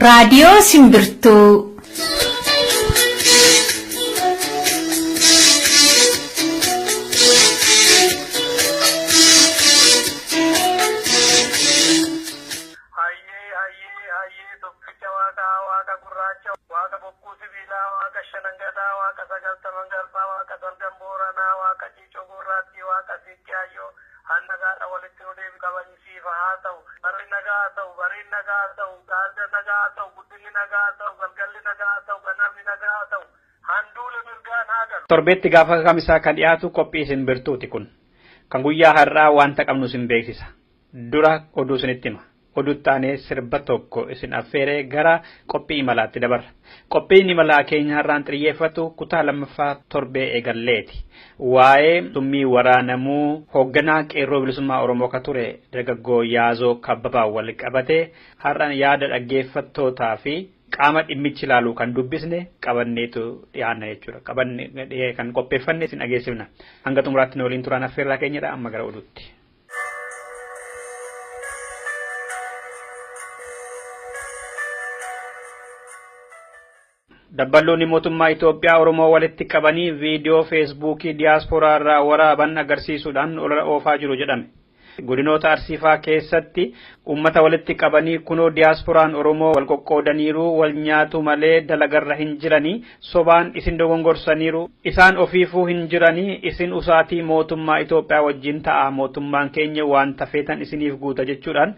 Raadiyoo Simbirtuu. Hayyee hayyee hayyee tokkicha waaqaa waaqa gurraacha waaqa bokkuu sibiilaa waaqa shanangadaa waaqa sagaltaman garbaa waaqa salgan booranaa waaqa ciicoo gurraattii waaqa siiqqee hayyoo hannagaadha walitti nu deebi qabanii haa ta'u barri nagaa haa ta'u bariin nagaa haa ta'u gaarga nagaa haa ta'u guddinni nagaa haa ta'u galgalli nagaa haa ta'u ganamni nagaa haa ta'u handuula mirgaan haa galu. Torbeetti gaafa kamisaa kan dhiyaatu qophii simbirtuuti kun. Kan guyyaa har'aa wanta qabnu sin beeksisa. Dura oduu isinitti hima. Oduu taanee sirba tokko isin affeeree gara qophii imalaatti dabarra. Qophiin imalaa keenya har'aan xiyyeeffatu kutaa lammaffaa torbee eegalleeti. Waa'ee summii waraanamuu hoogganaa qeerroo bilisummaa Oromoo ka ture dargaggoo Yaazoo Kabbabaa wal qabatee har'aan yaada dhaggeeffattootaa fi qaama dhimmichi ilaalu kan dubbisne qabanneetu dhiyaanna jechuudha. Qabanne kan qopheeffanne isin dhageessifna. Hanga xumuraatti nu waliin turaan affeerraa keenyadha amma gara oduutti. Dabballoonni mootummaa Itoophiyaa Oromoo walitti qabanii viidiyoo feesbuukii diyaasporaa irraa waraaban agarsiisuudhaan olola oofaa jiru jedhame. Godinoota Arsiifaa keessatti uummata walitti qabanii kunoo diyaasporaan Oromoo wal qoqqoodaniiru wal nyaatu malee dalagarra hin jiranii sobaan isin dogongorsaniiru isaan ofiifuu hin jiranii isin usaatii mootummaa Itoophiyaa wajjin ta'a mootummaan keenya waan tafeetan isiniif guuta jechuudhaan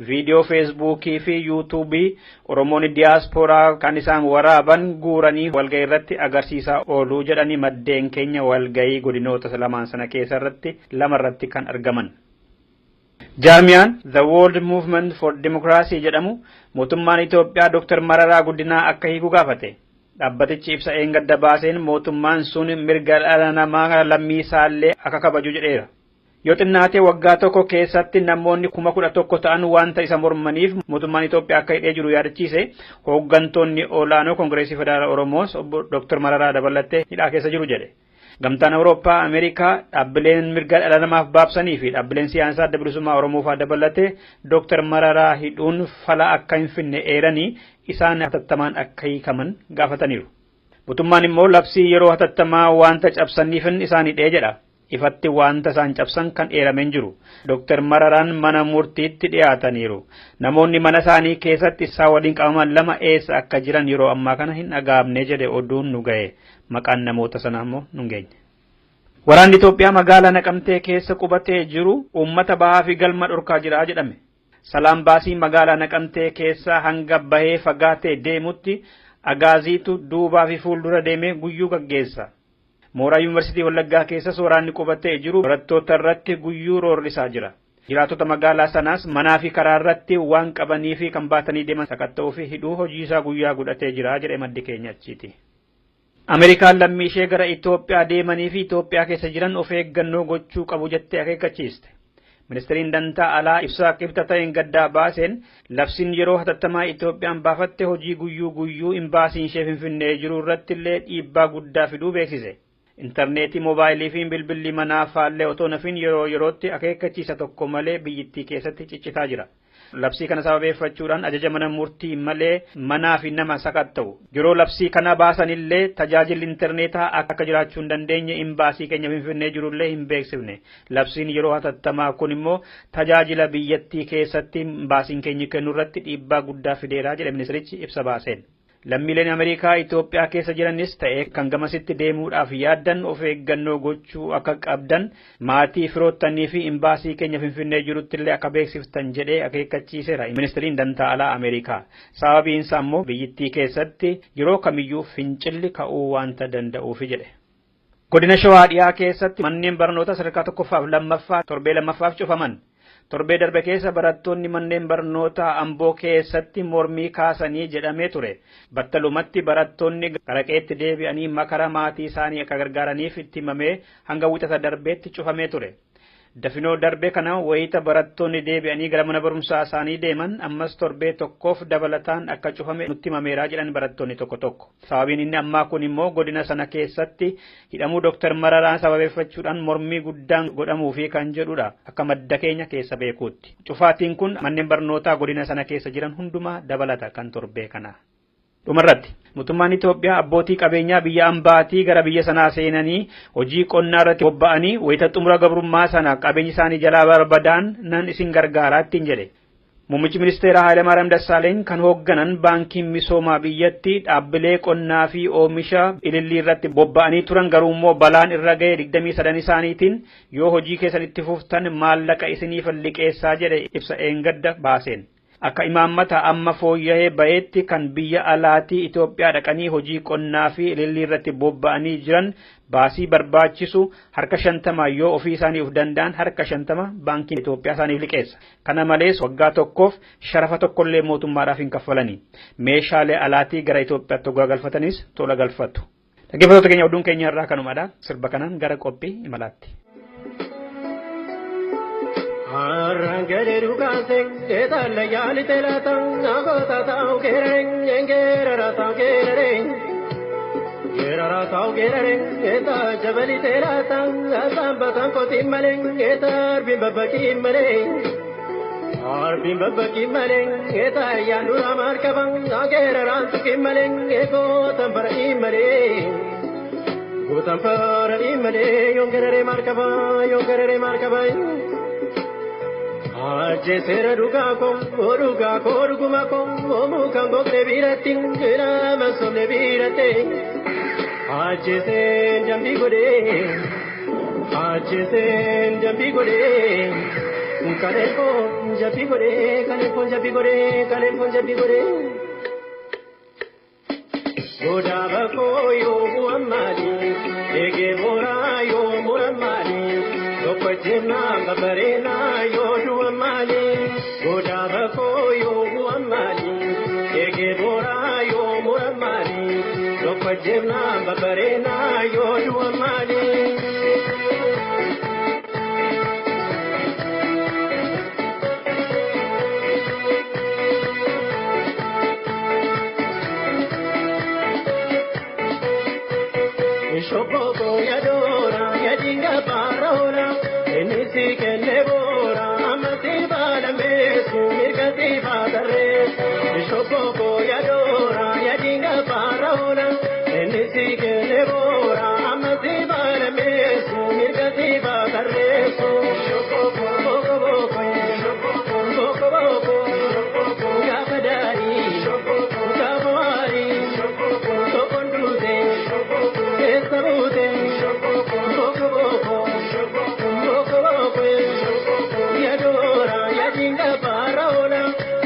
viidiyoo feesbuukii fi yuutuubii Oromoonni diyaasporaa kan isaan waraaban guuranii walgahii irratti agarsiisaa ooluu jedhanii maddeen keenya walgahii godinoota lamaan sana keessa irratti lamarratti kan argaman. Jaarmiyaan The World Movement for Democracy jedhamu mootummaan Itoophiyaa Dr. Mararaa Guddinaa akka hiiku gaafate. Dhaabbatichi ibsa eengadda baaseen mootummaan sun mirga dhala namaa lammii isaallee akka kabaju jedheera. Yoo xinnaatee waggaa tokko keessatti namoonni 11,000 ta'an wanta isa mormaniif mootummaan Itoophiyaa akka hidhee jiru yaadachiise hooggantoonni olaanoo Koongireesii Federaalaa Oromoos obbo Dr. Mararaa dabalattee hidhaa keessa jiru jedhe. Gamtaan Awurooppaa, Ameerikaa, dhaabbileen mirga dhala namaaf baabsanii fi dhaabbileen siyaasaa adda bilisummaa Oromoo fa'aa dabalatee Dr. Mararaa hidhuun fala akka hin finne eeranii isaan hatattamaan akka hiikaman gaafataniiru. Mootummaan immoo labsii yeroo hatattamaa wanta cabsaniifin isaan hidhee jedha. Ifatti wanta isaan cabsan kan eerameen jiru. Dr. Mararaan mana murtiitti dhiyaataniiru. Namoonni mana isaanii keessatti isaa waliin qabaman lama eessa akka jiran yeroo ammaa kana hin dhagaamne jedhe oduun nu ga'e. Maqaan namoota sanaa immoo nu hin geenye. Waraanni Itoophiyaa magaalaa Naqamtee keessa qubatee jiru uummata bahaa fi galma dhorkaa jira jedhame. Salaam baasii magaalaa Naqamtee keessa hanga bahee fagaatee deemutti agaaziitu duubaa fi fuuldura deemee guyyuu gaggeessa. Mooraa Yuunivarsiitii Wallaggaa keessas waraanni qubatee jiru barattoota irratti guyyuu roorrisaa jira. Jiraattota magaalaa sanaas manaa fi karaa irratti waan qabanii fi kan baatanii deeman sakatta'uu fi hidhuu hojii isaa guyyaa godhatee jira jedhe maddi keenya achiiti. Ameerikaan lammii ishee gara Itoophiyaa deemanii fi Itoophiyaa keessa jiran of eeggannoo gochuu qabu jettee akeekkachiiste. Ministeeriin dantaa alaa ibsaa qibxa ta'een gaddaa baaseen labsiin yeroo hatattamaa Itoophiyaan baafatte hojii guyyuu guyyuu imbaasiin ishee Finfinnee jiru irratti illee dhiibbaa guddaa fiduu beeksise. Intarneetii moobaayilii fi bilbilli manaa faallee otoo nafin yeroo yerootti akeekkachiisa tokko malee biyyittii keessatti ciccitaa jira. Labsii kana sababeeffachuudhaan ajaja mana murtii malee manaa fi nama sakatta'u. Yeroo labsii kana baasanillee tajaajilli intarneetaa akka jiraachuu hin dandeenye imbaasii keenya Finfinnee jirullee hin beeksifne. Labsiin yeroo hatattamaa kun immoo tajaajila biyyattii keessatti imbaasiin keenya kennu irratti dhiibbaa guddaa fideera jedhe ministerichi ibsa baaseen. Lammiileen Ameerikaa Itoophiyaa keessa jiranis ta'e kan gamasitti deemuudhaaf yaaddan of eeggannoo gochuu akka qabdan maatii firoottanii fi imbaasii keenya Finfinnee jirutti illee akka beeksiftan jedhee akeekkachiiseera ministeriin dantaa alaa Ameerikaa. Sababiin isaa immoo biyyittii keessatti yeroo kamiyyuu fincilli ka'uu waanta danda'uufi jedhe. Godina Shawaa dhiyaa keessatti manneen barnoota sadarkaa tokkoffaa fi lammaffaa torbee lammaffaaf cufaman. Torbee darbe keessa barattoonni manneen barnootaa Amboo keessatti mormii kaasanii jedhamee ture. Battalumatti barattoonni qaraqeetti deebi'anii makara maatii isaanii akka gargaaraniif itti himamee hanga wixata darbeetti cufamee ture. Dafinoo darbe kana wayita barattoonni deebi'anii gara mana barumsaa isaanii deeman ammas torbee tokkoof dabalataan akka cufame nutti himameeraa jedhan barattoonni tokko tokko. Sababiin inni ammaa kun immoo godina sana keessatti hidhamuu Dooktar Mararaan sababeeffachuudhaan mormii guddaan godhamuufi kan jedhudha akka madda keenya keessa beekuutti. Cufaatiin kun manneen barnootaa godina sana keessa jiran hundumaa dabalata kan torbee kana. Dhumarratti mootummaan Itoophiyaa abbootii qabeenyaa biyya ambaatii gara biyya sanaa seenanii hojii qonnaa irratti bobba'anii wayita xumura gabrummaa sana qabeenyi isaanii jalaa barbadaan nan isin gargaaraa ittiin jedhe. Muummichi ministeeraa Hayilamaariyaam Dassaaleeny kan hoogganan baankiin misoomaa biyyatti dhaabbilee qonnaa fi oomisha ilillii irratti bobba'anii turan garuu immoo balaan irra ga'e 23 isaaniitiin yoo hojii keessan itti fuftan maallaqa isiniif liqeessaa jedhe ibsa eengadda baaseen. Akka imaammata amma fooyya'ee ba'eetti kan biyya alaatii Itoophiyaa dhaqanii hojii qonnaa fi ilillii irratti bobba'anii jiran baasii barbaachisu harka 50 yoo ofii isaanii of danda'an harka 50 baankiin Itoophiyaa isaaniif liqeessa. Kana malees waggaa tokkoof sharafa tokkollee mootummaadhaaf hin kaffalani. Meeshaalee alaatii gara Itoophiyaatti hoggaa galfatanis tola galfatu. Dhaggeeffattoota keenya oduun keenya irraa kanumadha. Sirba kanaan gara qophii imalaatti. Arangele rugase etalla yali telata nagota tau kereng engerara tau kereng gerara tau kereng eta jabali telata asambatan kotimaleng etar bimbabakimaleng arbim babakimaleng eta yanura markabang nagerara tukimaleng ego tambara imaleng gotampara imale yongerere markaba yongerere markaba Ajjeseera dhugaa koo dhugaa koo dhuguma koo mukaan gogne biratti nama somne biratti ajjeeseen dambii godhee ajjeeseen dambii godhee kaleen foon jabbii godhee kaleen foon jabbii godhee kaleen foon jabbii godhee. Godaaba koo yoo bu'an maali eegee booraa yoo muran maali. Tokkojjennaa babareenaa yoo du'a maali godaaba koo yoo bu'a maali eegee booraa yoo mura maali tokkojjennaa babareenaa yoo du'a maali. Shoboko yadoora yadinga baroora enisi kenne boora amasi baalameesu mirgasi baadarreesu. Shoboko yadoora yadinga baroora enisi kenne boora amasi baalameesu mirgasi baadarreesu. Shoboko boko boko shoboko boko boko shoboko gaafa daarii shoboko gaafa waarii shoboko tokonduute shoboko. Sabute boko boko boko boko yadora yadinga parola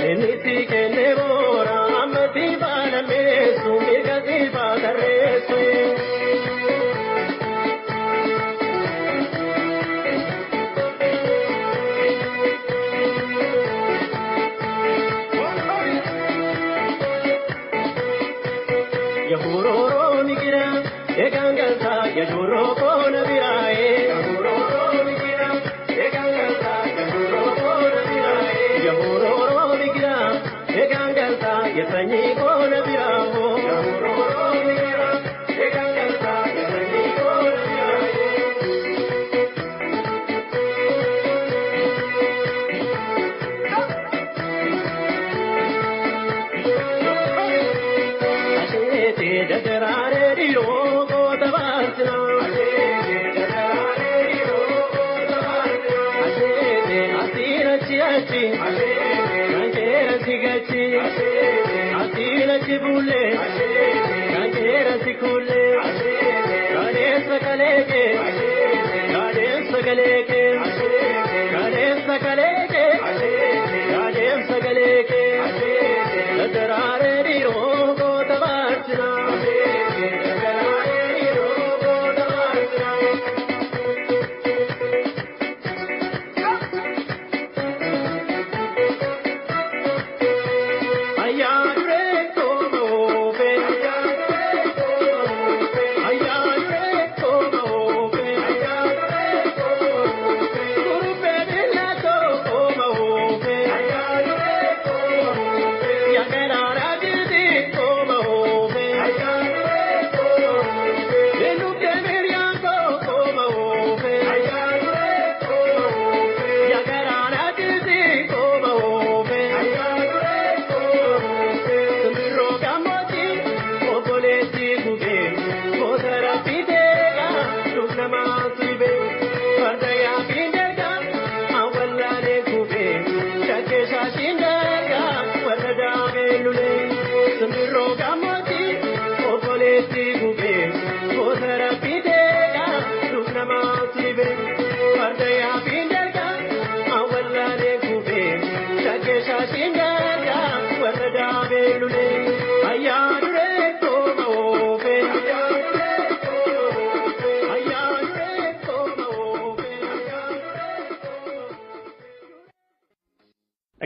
enisi kenne bora amati balamesu mirgati badaresu. Yahuroro migira egangalta yajuro kona birae yahuroro migira egangalta yajuro kona birae yahuroro migira egangalta yasanyi kona biraho yahuroro migira egangalta yasanyi kona birae. Ashete dadarare diro gotabarsina.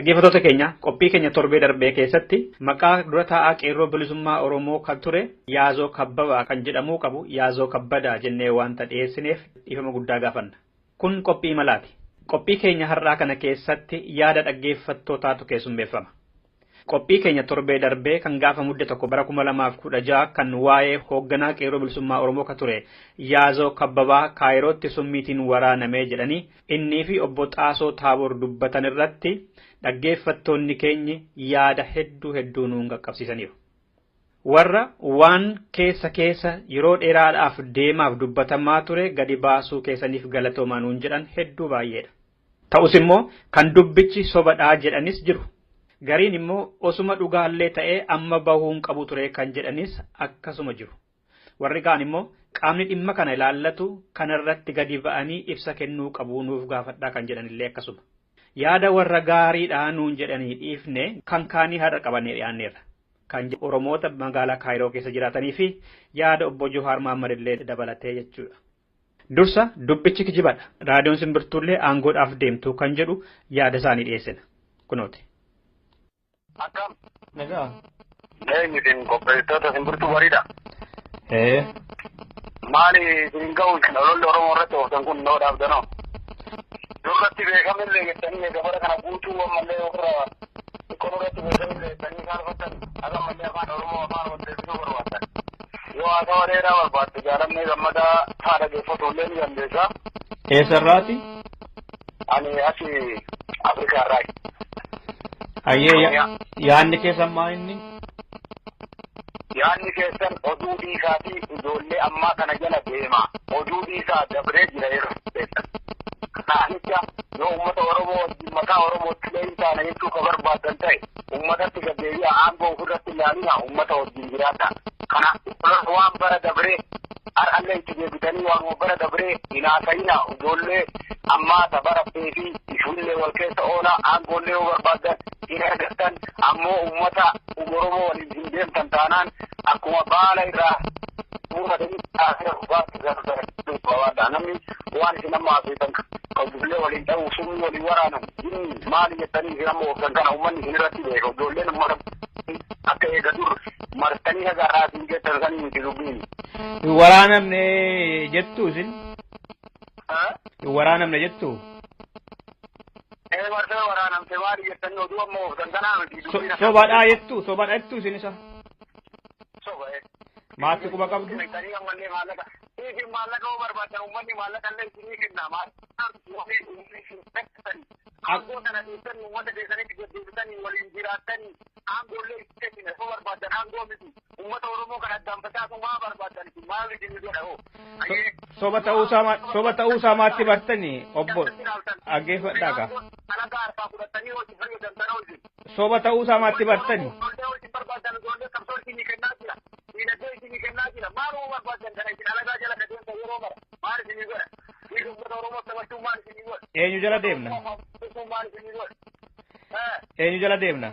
Dhaggeeffattoota keenya, qophii keenya torbee darbee keessatti maqaa dura taa'aa Qeerroo Bilisummaa Oromoo kan ture Yaazoo Kabbabaa kan jedhamuu qabu Yaazoo Kabbadaa jennee waanta dhiyeessineef dhiifama guddaa gaafanna. Kun qophii malaati. Qophii keenya har'aa kana keessatti yaada dhaggeeffattootaatu keessummeeffama. Qophii keenya torbee darbee kan gaafa Mudde 1 bara 2016 kan waa'ee hoogganaa Qeerroo Bilisummaa Oromoo kan ture Yaazoo Kabbabaa Kaayirootti summiitiin waraanamee jedhanii innii fi obbo Xaasoo Taaboor dubbatan irratti dhaggeeffattoonni keenyi yaada hedduu hedduu nuun qaqqabsiisaniiru. Warra waan keessa keessa yeroo dheeraadhaaf deemaaf dubbatamaa ture gadi baasuu keessaniif galatoomaa nuun jedhan hedduu baay'eedha. Ta'us immoo kan dubbichi sobadhaa jedhanis jiru. Gariin immoo osuma dhugaallee ta'ee amma bahuun qabu ture kan jedhanis akkasuma jiru. Warri kaan immoo qaamni dhimma kana ilaallatu kanarratti gadi ba'anii ibsa kennuu qabu, nuuf gaafadhaa kan jedhanillee akkasuma. Yaada warra gaariidhaa nuun jedhanii dhiifne kan kaanii har'a qabannee dhiyaanneerra. Kan Oromoota magaalaa Kaayiroo keessa jiraatanii fi yaada obbo Johaar Mahammad illee dabalatee jechuudha. Dursa dubbichi kijibadha. Raadiyoon Simbirtuullee aangoodhaaf deemtu kan jedhu yaada isaanii dhiyeessina. Kunooti. Akkam? Nagaa. Eenyu isin qopheessitoota Simbirtuu bariidha? Ee. Maali isin ga'u lolli Oromoo irratti ooftan kun noo dhaabdanoo? Duratti beekamillee jettanii egaa bara kana guutuu ammallee ofirraa xiqqoo irratti beekamillee jettanii saalfattan, akka ammallee afaan Oromoo afaan waldeebisuu barbaaddan. Yoo haasawa dheeraa barbaadde, jaalannee gammadaa haadha geeffatu illee ni dandeessa. Eessarraati? Ani asi Afrikaa irraa. Hayyee, yaadni keessan maa inni? Yaadni keessan oduu dhiisaa fi ijoollee ammaa kana jala deema. Oduu dhiisaa, dabree jira yeroo keessan. Kanaanicha yoo uummata Oromoo wajjin mataa Oromootti illee hin taane jechuu ka barbaadan ta'e, uummatatti gaddeebi'a, aangoo ofirratti ilaalina, uummata wajjin jiraata. Kana waan bara dabree har'allee itti deebitanii waan bara dabree hin haasa'ina. Ijoollee ammaa ta barattee fi ijoollee wal keessa oola, aangoollee yoo barbaadan hin argattan. Ammoo uummata Oromoo waliin hin deemtan taanaan akkuma baala irraa muufatanii qabaadha. Namni waan isin amma haasoftan kan ijoollee waliin ta'u, summii waliin waraanan inni maali jettanii isin amma ooftan kana uummanni isin irratti beeka. Ijoolleen uummata akka eega dur martanii haga haasin jettan sanii miti dubbiin. Hin waraanamne jettu isin? Hin waraanamne jettu? Ee, marsee waraanamte maali jettanii oduu amma ooftan kanaa miti dubbiin. Sobadhaa jettu? Sobadhaa jettu isin isa? Soba. Maatti quba qabdu? Jettanii ammallee maallaqa. Isin maallaqa yoo barbaadan uummanni maallaqa illee isinii kenna. Aangoo kana dhiistanii uummata keessanitti deddeebisanii waliin jiraattanii aangoolee itti kennina yoo barbaadan, aangoo miti. Uummata Oromoo kana addaan facaasu maa barbaadan isin? Maal isin godha hoo? Soba ta'uusaa maatti bartanii, obbo, dhaggeeffadhaa kaa. Alagaa harkaa fudhatanii hojii fayyadamtan hojii. Soba ta'uusaa maatti bartanii. Ijoollee hojii barbaadan, ijoollee qabsoo isinii kennaa jira. Diinagdee isinii kennaa jira. Maaluma barbaadan kana isin alagaa jala ka deemtan yeroo mara? Maal isinii godha? Dhiirri uummata Oromoo taphachuu maal isinii godha? Eenyu jala deemna? Maal isinii godha? Eenyu jala deemna?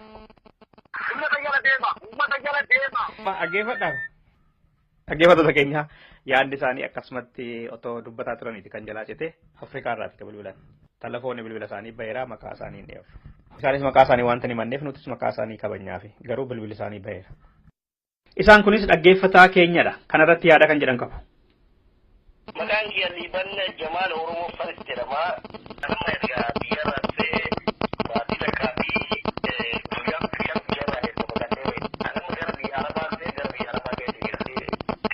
Uummata jala deema. Uummata jala deema. Dhaggeeffadhaa. Dhaggeeffattoota keenya, yaadni isaanii akkasumatti otoo dubbataa turaniiti kan jalaa cite. Afrikaa irraati kan bilbilan. Telefoonni bilbila isaanii baheera, maqaa isaanii hin dheeru. Isaanis maqaa isaanii waanta hin himanneef nutis maqaa isaanii kabajnaafi, garuu bilbilli isaanii baheera. Isaan kunis dhaggeeffataa keenyadha. Kanarratti yaada kan jedhan qabu. Maqaan kiyya Liiban Jamaal Oromoo Faris jedhama. Amma erga biyya irraa baatii takkaa fi guyyaa 5 biyya irraa erga baqatee anamma gara biyya Arabaa dhufee, gara biyya Arabaa keessa jira.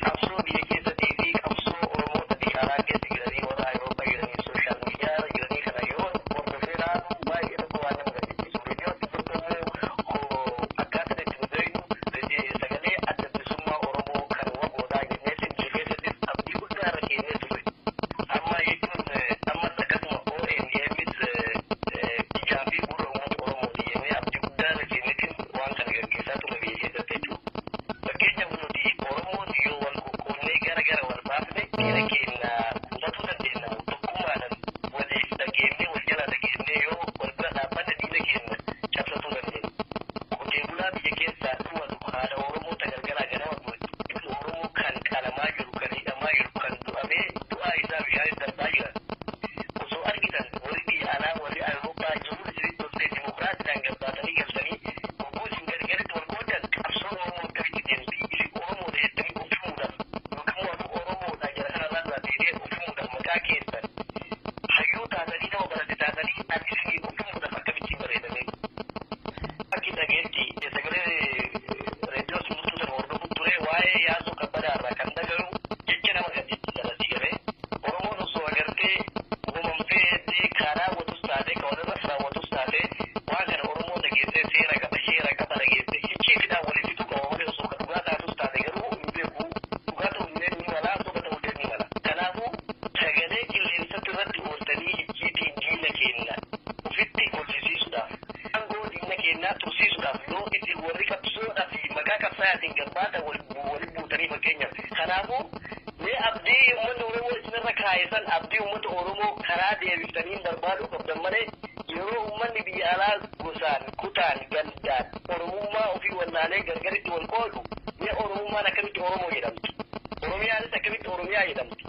Qabsoo biyya keessatii fi qabsoo Oromoota biyya alaa keessa jiranii, warra Awurooppaa jiranii, social media irra jiranii kana yoo hordofee ilaalu baay'ee tokko waan nama gaddisiisu. Reediyoo tokko akkaataa itti nu beeknu sagalee Adda Bilisummaa Oromoo kan waboodhaa jennee biyya keessattis abdii guddaa irra keenyee ture. Amma jechuun ammas akkasuma ONMs ijaa fi gurra uummata Oromooti jennee abdii guddaa irra keenyeetiin waan kana gaggeessaa turre biyya keessatti jechuudha. Fakkeenyaaf, nuti Oromoon yoo wal qoqqoodnee gara gara wal baafne diina keenya kuusatuu dandeenya. Tokkummaadhaan waliif dhageennee, wal jala dhageennee yoo wal bira dhaabbanne diina keenya cabsatuu dandeenya. Qotee bulaa biyya keessaa dhumatu, haadha Oromoo tagargaraa ganama du'e, Oromoo kan qalamaa jiru, kan hidhamaa jiru, kan du'amee du'aa isaa bishaan darbaa jiran. Osoo argitan warri biyya alaa, warri Awurooppaa jiru isinitti toltee dimokiraasiidhaan kaayisan abdii uummata Oromoo karaa deebisanii barbaaduu qabdan malee, yeroo uummanni biyya alaa gosaan, kutaan, gandaan Oromummaa ofii wallaalee gargaritti wal qoodu, mee Oromummaan akkamitti Oromoo jedhamti? Oromiyaanis akkamitti Oromiyaa jedhamti?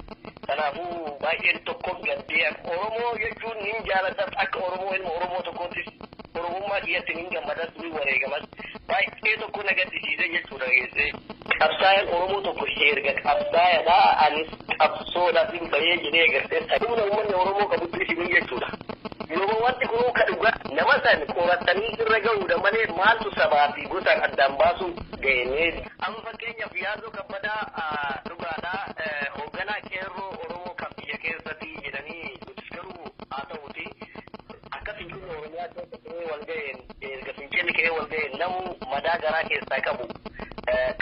Kanaafuu baay'een tokko gaddee. Oromoo jechuun nin jaaladhas, akka Oromoo ilma Oromoo tokkoottis Oromummaa kiyyatti nin gammadas, nin wareegamas. Baay'ee tokko na gaddisiise jechuudha geessee. Qabsaa'aan Oromoo tokko erga qabsaa'aadha, anis qabsoodhaaf hin bahee jedhee agartee humna uummanni Oromoo qabutti isinii jechuudha. Yeroo wanti kun ka dhugaa nama san qoratanii irra gahuudha malee, maaltu sabaa fi gosaan addaan baasu ga'ee? Amma fakkeenyaaf Yaazoo Kabbadaa dhugaadhaa hoogganaa qeerroo Oromoo kan biyya keessatti jedhanii, nutis garuu haa ta'uti akka fincilli Oromiyaa keessa ka'ee wal ga'een, erga fincilli ka'ee wal ga'een, namu madaa garaa keessaa qabu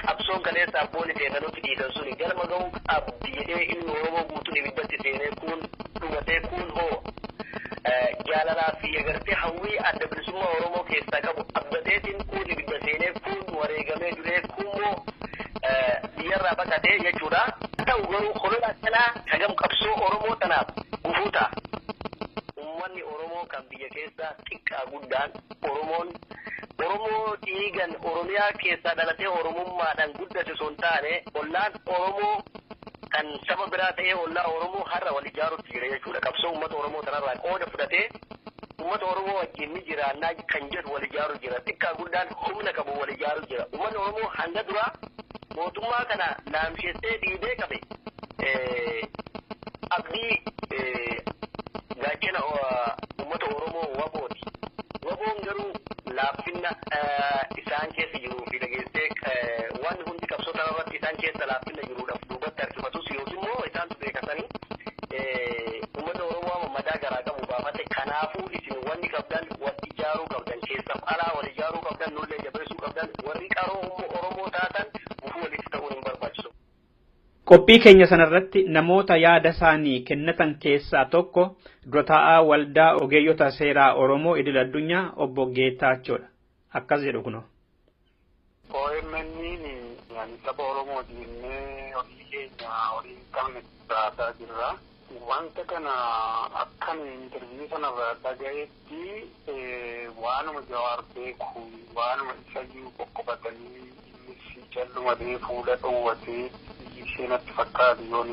qabsoon kaleessa abboonni seenanutti dhiisan suni galma ga'uu qabdi jedhee ilmi Oromoo guutuun ibiddatti seenee, kuun dhugatee, kuun hoo jaalalaa fi agartee hawwii adda bilisummaa Oromoo keessaa qabu abdateetiin kuun ibidda seenee, kuun wareegamee duree, kuun biyyarraa baqatee jechuudha. Ta'u garuu holola akkanaa hagam qabsoo Oromoo tanaaf gufuu ta'a? Uummanni Oromoo kan biyya keessaa xiqqaa guddaan Oromoon Oromoo dhiigan Oromiyaa keessaa dhalatee Oromummaadhaan guddate osoo hin taane, ollaan Oromoo kan saba biraa ta'ee ollaa Oromoo har'a wal ijaarutti jira jechuudha. Qabsoo uummata Oromoo tanarraa qooda fudhatee uummata Oromoo wajjin ni jiraannaa kan jedhu wal ijaaru jira. Xiqqaa guddaan humna qabu wal ijaaru jira. Uummanni Oromoo hanga duraa mootummaa kana laamsheessee dhiibee qabe abdii gaachana uummata Oromoo WBOti. WBOn garuu laaffinna isaan keessa jiruu fi dhageessee wanni hundi qabsoo kanarratti isaan keessa laaffinna jiruudhaaf duubatti harkifatus yookiin immoo isaantu beekatanii uummata Oromoo amma madaa garaa qabu baafate. Kanaafuu isin wanni qabdan wal ijaaruu qabdan, keessaaf alaa wal ijaaruu qabdan, nullee jabeessuu qabdan. Warri qaroo Oromoo taatan gufuu walitti ta'uun hin barbaachisu. Qophii keenya sanarratti namoota yaada isaanii kennatan keessaa tokko dura taa'aa Waldaa Ogeeyyota Seeraa Oromoo Idil Addunyaa Obbo Geetaachoodha. Akkas jedhu kunoo. OMN yani saba Oromooti jennee hojii keenya horii hin qabne baasaa jirra. Wanta kana akkan interview sanarraa dhagayetti, waanuma Jawaar beeku, waanuma isayyuu qoqqobatanii innis callumadee fuula dhoowwatee ishee natti fakkaatu yoon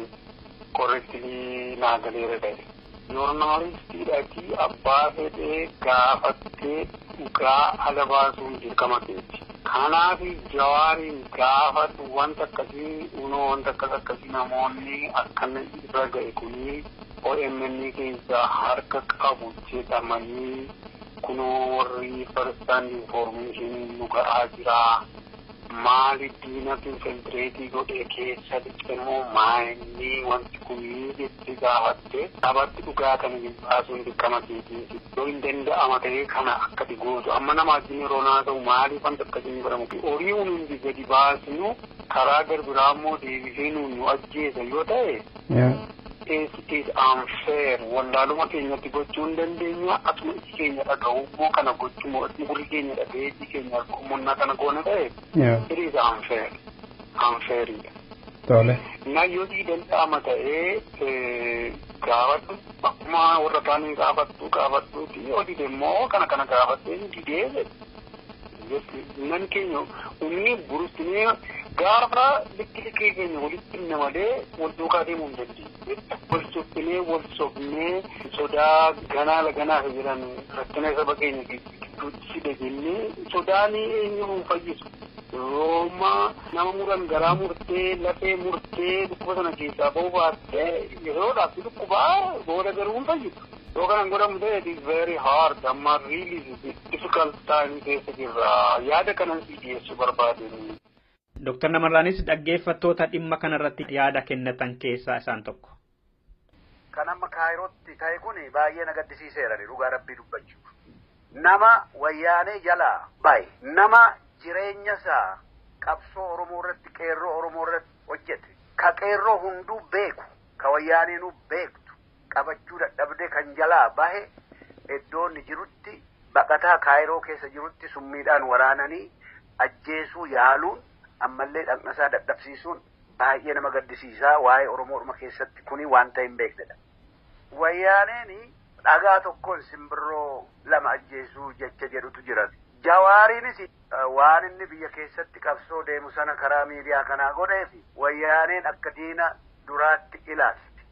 correctly naa galeera ta'e. Joornaalistiidhaati abbaa fedhee gaafattee dhugaa ala baasuun dirqama keeti. Kanaaf Jawaariin gaafadhu, wanta akkasii unoo wanta akkas akkasii namoonni akkana irra ga'e kuni OMN keessa harka qabu jedhamanii, kunoo warri first hand information nu ga'aa jira. Maali diinatu infiltrate godhee keessa lixemoo maayinni wanti kunii jettee gaafatte sabatti dhugaa kana baasuun dirqama keetiiti. Yoo hin danda'ama ta'ee kana akkati gootu amma nama wajjin yeroo naa ta'u, maaliif wanta akkasiin godhamu? Horii hundi gadi baasnu karaa garbiraa immoo deebisee nuun nu ajjeesa yoo ta'e, it is unfair. Wallaaluma keenyatti gochuu hin dandeenya. Asuma iji keenya dhaga'u immoo kana gochuu, gurri keenya dhaga'ee iji keenya argummonnaa kana goona ta'e, it is unfair, unfairidha. Tole. Na yoo si danda'ama ta'ee gaafadhu, akkuma warra kaanii gaafattu gaafattuuti, yoo dide immoo kana kana gaafattee didee, nan keenya humni burustinee gaafa likki likkii keenya walitti himne malee wal duukaa deemuu hin dandeenye. Wal suphinee, wal sobnee, sodaa ganaa laganaa jedhan rakkina saba keenya gidduutti fide jennee sodaan eenyu hin fayyisu. Yeroo nama muran garaa murtee, lafee murtee dhukkuba sana keessaa ba'uu baattee, yeroodhaaf dhukkubaa booda garuu hin fayyisu. Yoo kanan godhamu ta'e, it is very hard. Amma really difficult time keessa jirra. Yaada kanan si dhiyeessuu barbaadeen. Dr. Namarraanis dhaggeeffattoota dhimma kanarratti yaada kennatan keessaa isaan tokko. Kan amma Kaayirootti ta'e kun baay'ee na gaddisiiseera, dhugaa rabbii dubbachuuf. Nama Wayyaanee jalaa bahe, nama jireenya isaa qabsoo Oromoo irratti, qeerroo Oromoo irratti hojjete, ka qeerroo hunduu beeku, ka Wayyaaneenuu beektu qabachuu dadhabdee kan jalaa bahe, iddoo inni jirutti, baqataa Kaayiroo keessa jirutti summiidhaan waraananii ajjeesuu yaaluun, ammallee dhaqnasaa dadhabsiisuun Baay'ee nama gaddisiisaa waa'ee Oromoodhuma keessatti kuni wanta hin beeknedha. Wayyaaneen dhagaa tokkoon simbirroo lama ajjeesuu jecha jedhutu jira. Jawaariinis waan inni biyya keessatti qabsoo deemu sana karaa miidiyaa kanaa godheef wayyaaneen akka diina duraatti ilaalti.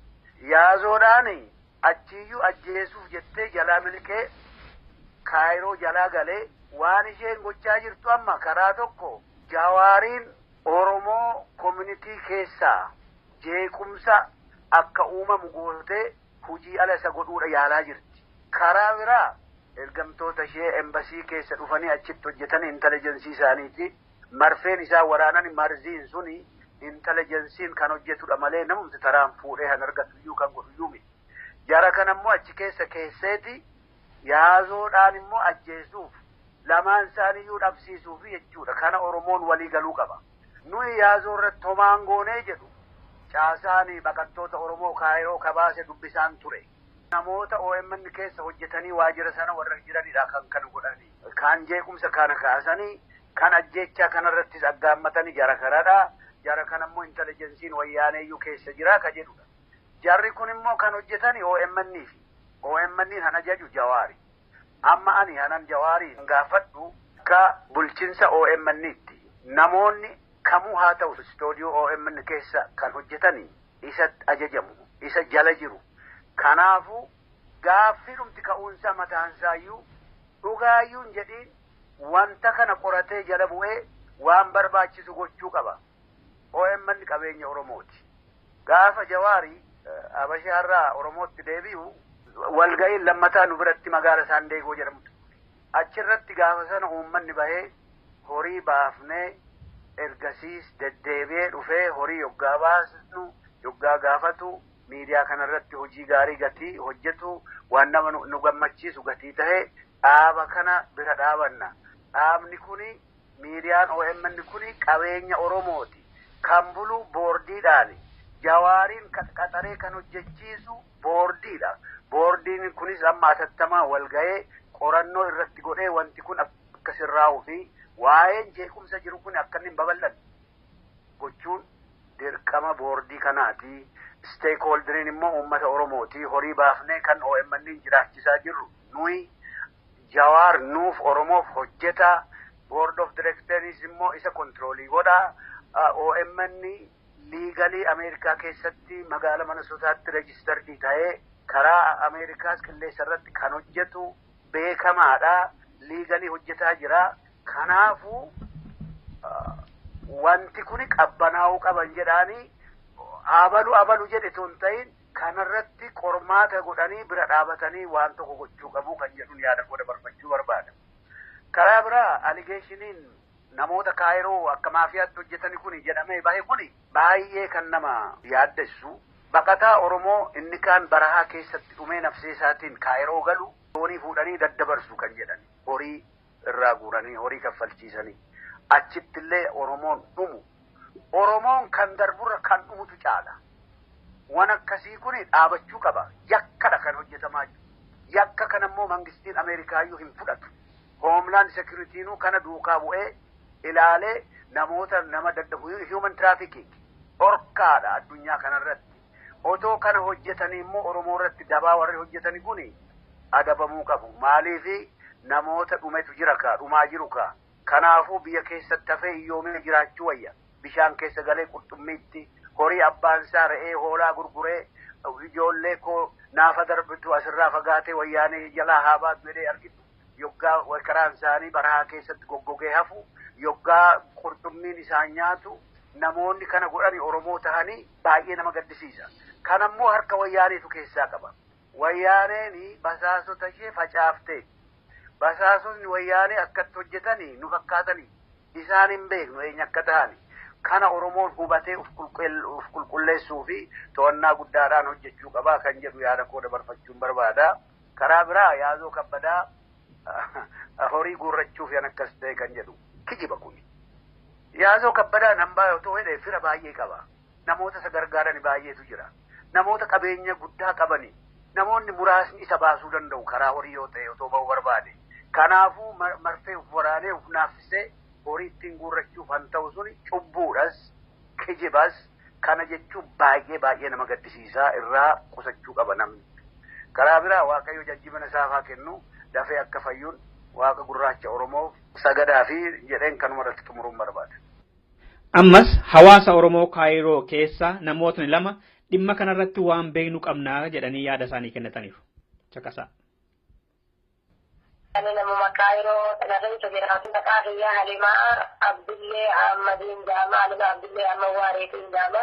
Yaazoodhaan achiyyuu ajjeesuuf jettee jalaa miliqee Kaayiroo jalaa galee waan isheen gochaa jirtu amma karaa tokko Jawaariin Oromoo community keessaa jeequmsa akka uumamu gootee hujii ala isa godhuudha yaalaa jirti. Karaa biraa ergamtoota ishee embasii keessa dhufanii achitti hojjetan intelligence isaaniiti. Marfeen isaa waraanan marziin suni intelligensiin kan hojjetudha malee namumti taraan fuudhee kan argatu iyyuu kan godhu iyyuu miti. Jara kan ammoo achi keessa keesseeti yaazoodhaan immoo ajjeesuuf lamaan isaaniiyyuu dhabsiisuuf jechuudha. Kana Oromoon walii galuu qaba. Nuyi yaazoo irratti homaan goonee jedhu caasaan baqattoota Oromoo Kaayiroo kabaase dubbisaan ture. Namoota OMN keessa hojjetanii waajjira sana warra jiranidha kan kan godhanii. Kan jeequmsa kana kaasanii kan ajjeechaa kanarrattis aggaammatanii jara kanadha. Jara kan ammoo intelligensiin wayyaaneeyyuu keessa jira ka jedhudha. Jarri kun immoo kan hojjetani OMN fi OMN kan ajaju Jawaari. Amma ani hanan Jawaarii gaafadhu akka bulchinsa OMN'tti namoonni kamuu haa ta'u istoodiyoo OMN keessa kan hojjetani isa ajajamu isa jala jiru. Kanaafuu gaaffii dhumti ka'uunsaa mataansaayyuu dhugaayyuu hin jedhiin wanta kana qoratee jala bu'ee waan barbaachisu gochuu qaba. OMN qabeenya Oromooti. Gaafa Jawaarii Habashaarraa Oromootti deebi'u walga'iin lammataa nu biratti magaala Saandeegoo jedhamtu. Achirratti gaafa sana uummanni bahee horii baafnee ergasiis deddeebi'ee dhufee horii yoggaa baasnu yoggaa gaafatu miidiyaa kanarratti hojii gaarii gatii hojjetu waan nama nu gammachiisu gatii tahee dhaaba kana bira dhaabanna. Dhaabni kuni miidiyaan OMN kuni qabeenya Oromooti. Kan bulu boordiidhaani. Jawaariin qaxaree kan hojjechiisu boordiidha. Boordiin kunis amma atattamaa wal ga'ee qorannoo irratti godhee wanti kun akka sirraa'uu fi waa'een jeequmsa jiru kun akka inni hin babal'anne gochuun dirqama boordii kanaati. Stakeholderiin immoo uummata Oromooti. Horii baafnee kan OMN jiraachisaa jirru nuyi Jawaar nuuf Oromoof hojjeta. Board of Directors immoo isa control godha. OMN legally Ameerikaa keessatti magaala Minnesotaatti registered ta'ee karaa Ameerikaas qilleensa irratti kan hojjetu beekamaadha. Legally hojjetaa jira. Kanaafuu wanti kuni qabbanaa'uu qaban jedhaanii abalu abalu jedhe osoo hin ta'in kanarratti qormaata godhanii bira dhaabatanii waan tokko gochuu qabu kan jedhuun yaada koo dabarfachuu barbaada. Karaa biraa allegationiin namoota Kaayiroo akka maafiyaatti hojjetani kuni jedhamee bahe kuni baay'ee kan nama yaaddessu. Baqataa Oromoo inni kaan barahaa keessatti dhumee nafsee isaatiin Kaayiroo galu doonii fuudhanii daddabarsu kan jedhan horii irraa guuranii horii kaffalchiisanii achittillee Oromoon dhumu. Oromoon kan darburra kan dhumutu caala. Waan akkasii kuni dhaabachuu qaba. Yakkadha kan hojjetamaa jiru. Yakka kan ammoo mangistiin Ameerikaayyuu hin fudhatu. Homeland Security'nuu kana duukaa bu'ee ilaalee namoota nama daddabu human trafficking dhorkaadha addunyaa kanarratti. Otoo kana hojjetanii immoo Oromoo irratti dabaa warri hojjetanii kuni adabamuu qabu. Maaliifi namoota dhumetu jira kaa dhumaa jiru kaa. Kanaafuu biyya keessatti hafee hiyyoomee jiraachuu wayya. Bishaan keessa galee qurxummiitti horii abbaan isaa re'ee hoolaa gurguree ijoollee koo naafa darbitu asirraa fagaatee wayyaanee jalaa haa baatu jedhee argitu. Yoggaa karaan isaanii barahaa keessatti goggogee hafu yoggaa qurxummiin isaan nyaatu namoonni kana godhani Oromoo tahanii baay'ee nama gaddisiisa. Kanammoo harka wayyaaneetu keessaa qaba. Wayyaaneen basaasota ishee facaaftee basaasotni wayyaanee akkatti hojjetanii nu fakkaatanii isaan hin beeknu eenyu akka ta'ani. Kana Oromoon hubatee uf qulqulleessuu fi to'annaa guddaadhaan hojjechuu qabaa kan jedhu yaada koo dabarfachuun barbaada. Karaa biraa Yaazoo Kabbadaa horii guurrachuuf yan akkas ta'e kan jedhu kijiba kuni. Yaazoo Kabbadaa hambaa otoo jedhee fira baay'ee qaba. Namoota isa gargaaran baay'eetu jira. Namoota qabeenya guddaa qabani. Namoonni muraasni isa baasuu danda'u karaa horii yoo ta'e otoo ba'uu barbaade. Kanaafuu marfee uf waraanee uf naaffisee horii ittiin guurrachuuf han ta'u suni cubbuudhas kijibas. Kana jechuun baay'ee baay'ee nama gaddisiisaa irraa qusachuu qaba namni. Karaa biraa Waaqayyo jajjabina isaaf haa kennu dafee akka fayyuun Waaqa gurraacha Oromoof sagadaa fi jedheen kanuma irratti xumuruun barbaada. Ammas hawaasa Oromoo Kaayiroo keessa namootni lama dhimma kanarratti waan beeknu qabnaa jedhanii yaada isaanii kennataniiru. Caqasaa. Ani namuma Kaayiroo kana keessa jiraatu maqaa kiyyaa Halimaa Abdullee Ahmadiin jedhama. Halimaa Abdullee Ahmad Waareetiin jedhama.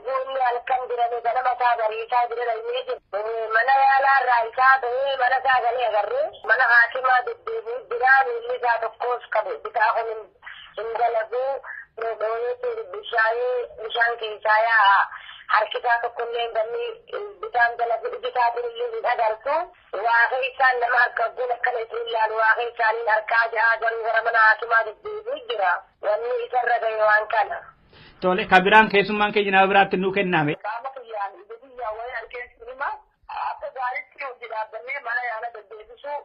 Guunni halkan jiranii ganama isaa bariisaa jiran inni jiru. Mana yaalaa irraa isaa bahee mana isaa galee agarree mana haakimaa deddeebi'u jira. Miilli isaa tokkos qabu bitaa kun hin dalaguu. Dhoowweetti bishaan keessaa yaa'a. Harki isaa tokkollee ganni bitaan dalagu iji isaatiin illee hin agartu. Waaqa isaan nama harka guun akkana isin ilaalu waaqa isaaniin harkaa ja'a garuu gara mana haakimaa deddeebi'u jira. Wanni isarra gahe waan kana. Tole kan biraan keessummaan keenya nama biraatti nuu kenname. Qaama kiyyaan ija kiyyaan wayi harkeen sinima akka gaariitti hojii dhaabbannee mana yaala deddeebisuu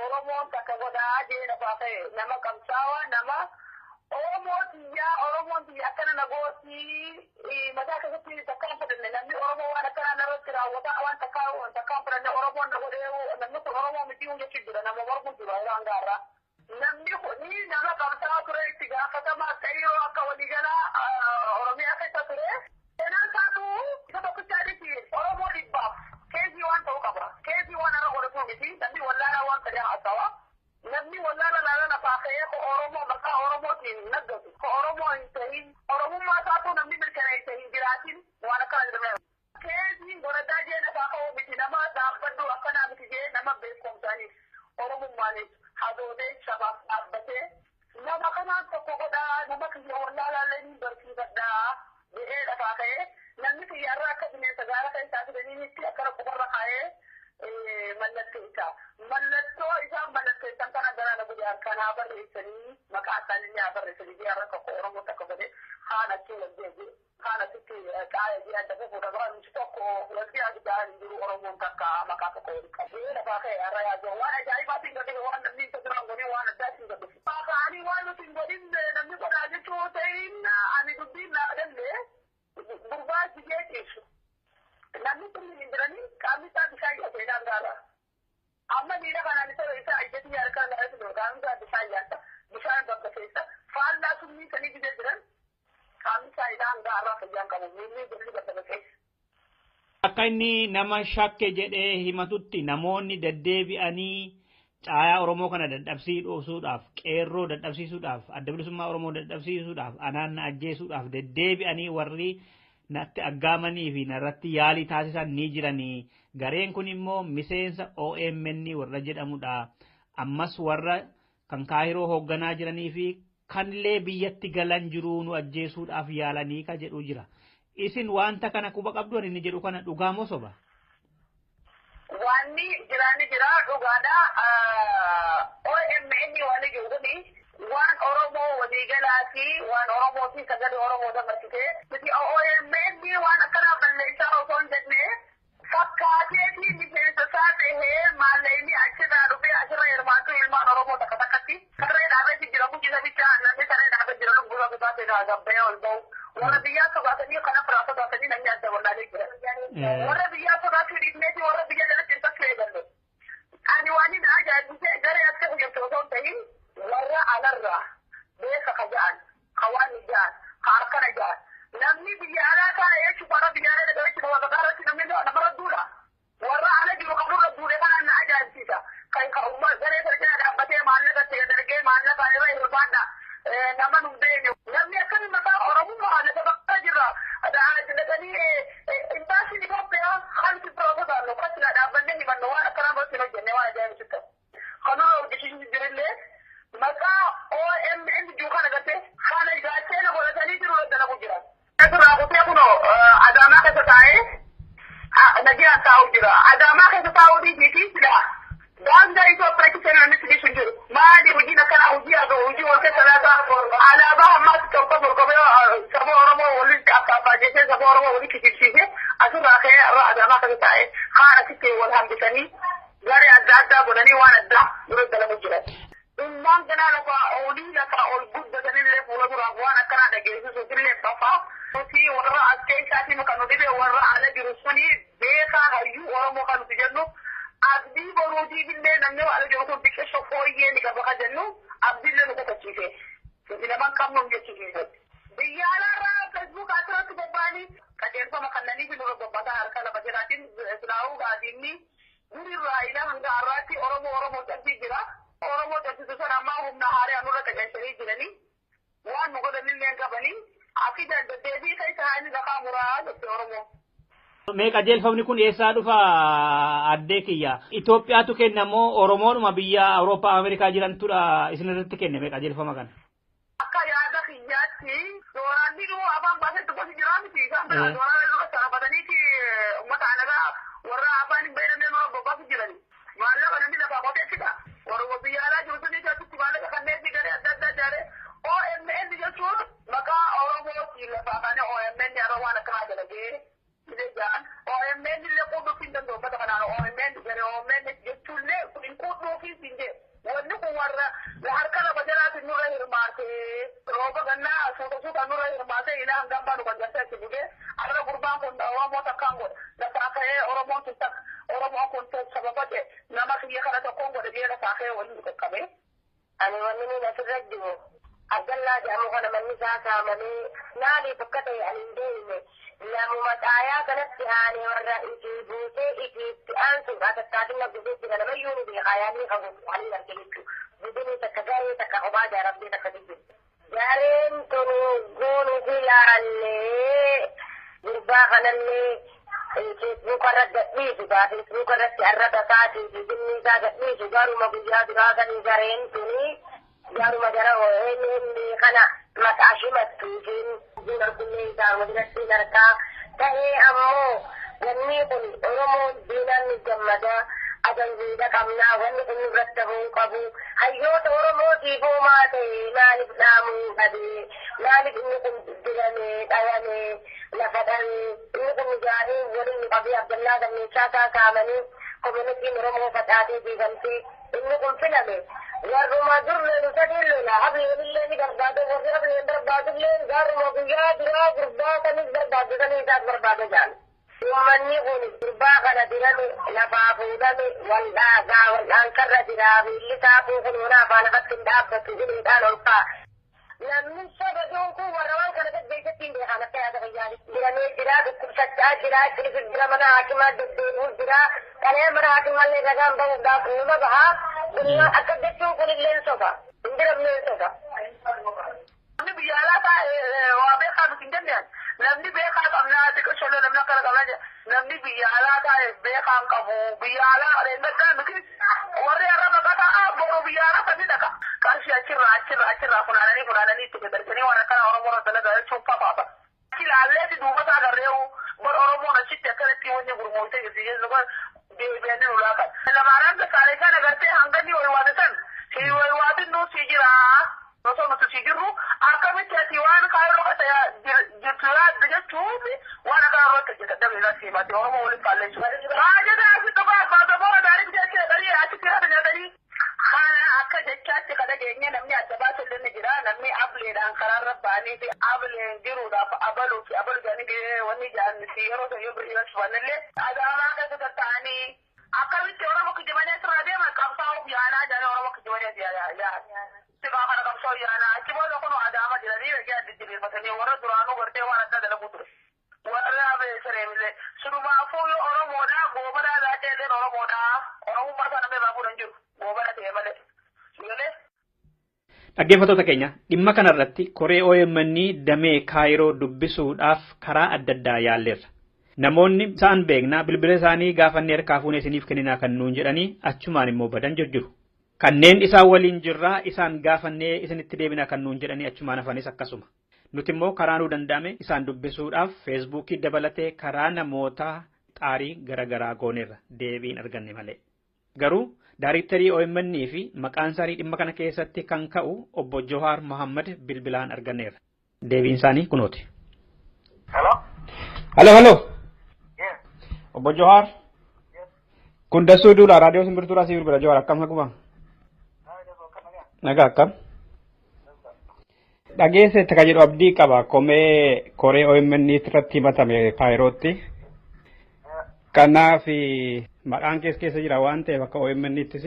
Oromoon takka godhaa jee lafaa ka'e nama qabsaawaa nama Oromoo tiyyaa Oromoon tiyya akkana na gootii mataa keessatti takka hin fudhanne namni Oromoo waan akkanaa narratti raawwataa waan takka takka hin fudhanne Oromoon na godhee namni kun Oromoo miti jechuun jira nama mormu jira yeroo hanga har'aa. Namni kuni nama qabsaa'aa ture itti gaafatamaa qayyoo akka waliigalaa Oromiyaa keessa ture. Seenaan isaatu isa tokkichaadhiti Oromoo dhibbaaf keezii waan ta'uu qaba. Keezii waan har'a godhatu miti namni wallaalaa waan ta'e haasawa. Namni wallaala laala lafaa ka'ee ko Oromoo maqaa Oromootiin naggatu ko Oromoo hin ta'in Oromummaa isaatu namni mirkaneesse hin jiraatin waan akkana jedhame. Keeziin godhataa jee lafaa ka'uu miti nama dhaabbadhu akkanaa miti jee nama beekumsaanis Oromummaanis hadoodee sabaaf dhaabbatee nama kanaan tokko godhaa nama kiyya wallaalaallee ni barsiifadhaa jedhee lafaa ka'ee namni kiyyaarraa akka bineensa gaara keessaa fidaniinitti akkana qubarra kaa'ee mallatteessa. Mallattoo isaan mallatteessan kana gara na godhe harkaan haa barreessanii maqaa isaanii haa barreessanii biyya tokko Oromoo tokko godhe haan achi wal jeeje haan achitti qaaya jee adda fufuudha bara nuti tokko walti ajdaa hin jiru Oromoon takka maqaa tokko wal qabee lafaa ka'e har'a yaadu waan ajaa'ibaatiin godhe waan namni isa duraan godhe waan addaatiin godhe. Kaa'anii waan nuti hin godhin namni godhaa jechuu ta'in ani dubbiin naa galle gurbaa jigee ciisu. Namni kun hin jiranii qaamni isaa bishaan yaasee gaara. Amma miila kanaan isa isa ajjati harkaan gara jiru qaamni isaa bishaan yaasa bishaan bakka keessa faallaa summii sanii gidee jiran qaamni isaa ilaa gaarraa fayyaan qabu miilli jirri bakka keessa. Akka inni nama shakke jedhee himatutti namoonni deddeebi'anii caayaa Oromoo kana dadhabsiisuudhaaf, qeerroo dadhabsiisuudhaaf, adda bilisummaa Oromoo dadhabsiisuudhaaf, anaan na ajjeesuudhaaf deddeebi'anii warri natti aggaamanii fi narratti yaalii taasisan ni jiranii. Gareen kun immoo miseensa OMN warra jedhamudha. Ammas warra kan Kaayiroo hoogganaa jiranii fi kanillee biyyatti galan jiruu nu ajjeesuudhaaf yaalanii ka jedhu jira. Isin wanta kana quba qabdu inni jedhu kana dhugaa moo soba? Wanni jiraanni jira dhugaadha. OMN waan jiru kuni waan Oromoo waliigalaa fi waan Oromoo fi sagalee Oromoo dabarsite. Nuti OMN waan akkanaa balleessaa osoo hin jenne fakkaatee fi miseensa isaa tahee maallaqni achirraa dhufee achirra hirmaatu ilmaan Oromoo takka takkatti. Saree dhaabee jira guddisa bicha namni saree dhaabee jira lubbuu isaa ta'e gabbee ol ba'u. Warra biyyaa sodaatanii kana biraa sodaatanii namni adda wallaalee jira. Warra biyyaa sodaachuu dhiifneeti warra biyya jalatti hin takkee eegalle. Ani waan inni ajaa'ibsee garee akka hojjetu osoo hin ta'in warra alarraa beeka ka ja'an, ka waan ja'an, ka harkana ja'an. Namni biyya alaa taa'e jechuun warra biyya alaa dhaga'e jechuun warra irratti namni namarra duula. Warra ala jiru kan nurra duule kanaan na ajaa'ibsiisa. Kan ka umma garee sana jala dhaabbatee maallaqa ta'e dargee maallaqa irra hirmaadha. Nama nu beekne. Namni akkami maqaa Oromummaa lafa bakka jirra. Dhaqanii imbaasiin Itoophiyaa haalli biraa sodaannu kasila dhaabbannee himannu waan akkanaa irratti hin hojjenne waan ajaa'ibsiisa. Kanuma hojjechiisu jirillee maqaa OMN jiru kana gartee kana gaachana godhatanii jiru dalagu jira. Asirraa kutee kunoo Adaamaa keessa taa'ee nagaan taa'u jira. Adaamaa keessa taa'uu dhiisii fi sila daangaa Itoophiyaa keessa namni sigisu jiru. Maali hojiin akkanaa hojii haa hojii wal keessa laata alaabaa ammaas tokko morkomee saba Oromoo walitti akka abbaa jettee saba Oromoo walitti kijibsiisee asirraa ka'ee irra Adaamaa keessa taa'ee kaan asitti wal hambisanii garee adda addaa godhanii waan addaa dura dalagu jiran. Ilmaan kanaa lafa olii lafa ol guddatanillee fuula duraaf waan akkanaa dhageessisuuf illee fafaa Nuti warra as keessaatiin kan nu dhibe warra ala jiru suni beekaa hayyuu Oromoo kan nuti jennu abdii boruutiif illee namni ala jiru kun biqiltuu fooyyee ni qaba kan jennu abdiillee nu kutachiise. Nuti nama qabnu jechuudha. Biyya alaarraa Facebook asirratti bobba'anii qajeelfama kannanii fi nurra bobba'aa harka lafa jiraatiin silaa'uu gaadiinni durirraa ila hanga har'aatti Oromoo Oromoo cabsii jira. Oromoo cabsisu sana ammaa humna haaraa nurra qajeelchanii jiranii waan nu godhanillee hin qabanii akki deebii keessa haani lafaa muraa jette Oromoo. Mee qajeelfamni kun eessaa dhufa addee kiyya? Itoophiyaatu kenna moo Oromoodhuma biyya Awurooppaa Ameerikaa jirantudha isin irratti kenne mee qajeelfama kana? Akka yaada kiyyaatti dooraanni dhuu afaan baasetti gosi jiraa miti isaan bira dooraan dura sarafataniiti uummata alagaa warra afaan hin beekamne nurra bobbaasu jirani. Maallaqa namni lafaa qoteessida. Warra biyya alaa jiru sun keessatti maallaqa kanneen fi garee adda addaa ijaaree OMN jechuun maqaa Oromootiin lafaa kaanee OMN yeroo waan akkanaa dalagee OMN illee quudhuuf hin danda'u uummata kanaan OMN garee OMN jechuullee hin quudhuufis hin jedhu. Wanni kun warra harka lafa jalaatiin nurra hirmaate rooba gannaa suuta suuta nurra hirmaate ila hangam baanu kan jarsa itti buge arra gurbaan kun Oromoo takkaan godha lafaa ka'ee Oromoon tun takka Oromoon kun sababa ta'e nama kiyya kana tokkoon godhe jee lafaa ka'ee waliin qaqqabe. Ani wanni niin asirra jiru Abdallaa jedhamu kana manni isaa saamamee maaliif akka ta'e ani hin beekne namuma xaayaa kanatti aanee warra itti buusee itti aansuudha tattaatina gudee jira namayyuu ni beekaa yaadni qabu ani arge jechuudha. Budinii takka garee takka kophaa ijaaramtee takka jijjiirti. Gareen tun goonuu fi laallee gurbaa kanallee feesbuuka irratti gadhiisu gaa feesbuuka irratti arraba isaatii fi dhimmi isaa gadhiisu garuma guyyaa duraa sanii gareen tuni garuma gara OMN kana maqaa shimattuutiin diina isaa walirratti harkaa ta'ee ammoo wanni kun Oromoon diinaan ni gammada ajanjiidha qabnaa wanni kun nurratti ta'uu qabu hayyoota Oromootiif homaa ta'e maaliif dhaamuu dhabee maaliif inni kun diramee dhayamee lafa dhabee inni kun ijaaree waliin nu qabee Abdallaa Gammeessaa isaa saamanii komunitiin Oromoo facaatee diigamtee inni kun filame warruma durleen sadiin lola ableen ni barbaade warri ableen barbaadullee gaaruma guyyaa duraa gurbaa sanis barbaadu sanii isaas barbaade jaal. Uummanni kun gurbaa kana dirame lafaa fuudhame wal dhaagaa wal dhaankarra jira miilli isaa kun hona afaan lafatti hin dhaabbatu hidhuudhaan ol ka'a. Namni saba dhuunfuu warra waan kana gaggeessatti hin beekan akka yaada fayyaati. Diramee jira dhukkubsachaa jira ciisu jira mana haakimaa deddeebi'u jira qalee mana haakimallee ragaan bahuudhaaf numa bahaa. Akka jechuun kunillee soba. Hin diramnee soba. Namni biyya alaa taa'e waa beekaa miti hin jenneen. Namni beekaa qabnaa xiqqoo namni akkana qabnaa jedha. Namni biyya alaa taa'e beekaa hin qabu. Biyya alaa adeemsachaa miti warri har'a maqaa boru biyya alaa sanii dhaqa. Qarshii achirraa achirraa achirraa funaananii funaananii itti dabarsanii waan akkana Oromoo irra dalagaa jechuun fafaaba. Ilaalleeti duuba isaa agarreewu bar Oromoon achitti akkanatti wanni gurmooftee jirti jechuun deebi'anii nu laaqan. Lamaanaan gassaalee isaan agartee hanganni waywaate san si waywaatin nu si jira. Osoo nuti si jirru akkamitti ati waan kaayiroo kasa jirtu yaaddu jechuun waan akka irratti hojjeta dabee irratti himate Oromoo waliin faalleessu. Baajata asitti dhugaa abbaa gamoo gaarii bitachee dhaqanii achitti irratti nyaatanii. Kana akka jechaatti kan dhageenye namni adda baasu illee ni jira. Namni ableedhaan karaarra ba'anii fi ableen jiruudhaaf abaluu fi abalu jedhanii wanni jedhan yeroo san yoo birrii irratti adaamaa keessa tatta'anii akkamitti Oromoo kijibanii asirraa deeman qabsaa'uuf yaanaa jedhanii Oromoo kijibanii as yaa'an. Sigaa kana qabsaa'u yaanaa achi booda kun adaama jedhanii dhagee adda jiriirfatanii warra duraanuu gartee waan adda dalaguu ture. Warra abeesareemillee sunumaafuu yoo Oromoodhaa goobanaa laacee Oromoodhaa Oromummaa isaa namni irraa fuudhan jiru. Dhaggeeffattoota keenya dhimma kanarratti koree OMN damee Kaayiroo dubbisuudhaaf karaa adda addaa yaalleerra. Namoonni isaan beeknaa bilbila isaanii gaafannee harkaa fuunee isiniif kenninaa kan nuun jedhanii achumaan immoo badan jiru. Kanneen isaan waliin jirraa isaan gaafannee isinitti deebinaa kan nuun jedhanii achumaan hafanis akkasuma. Nuti immoo karaa nuu danda'ame isaan dubbisuudhaaf feesbuukii dabalatee karaa namoota xaarii garaagaraa gooneerra deebiin arganne malee. Garuu Daayiriktarii OMN fi maqaan isaanii dhimma kana keessatti kan ka'u obbo Johaar Mohammad bilbilaan arganneerra. Deebiin isaanii kunooti. Hello. Hello, hello. Yes. Obbo Johaar. Yes. Kun Dassuu Duulaa raadiyoo Simbirtuudhaa si bilbila Johaar akkam naguma? Nagaa akkam? Dhageessetti kan jedhu abdii qaba komee koree OMN irratti himatame Kaayirootti. Kanaaf maqaan kees keessa jira waan ta'eef akka OMN'ttis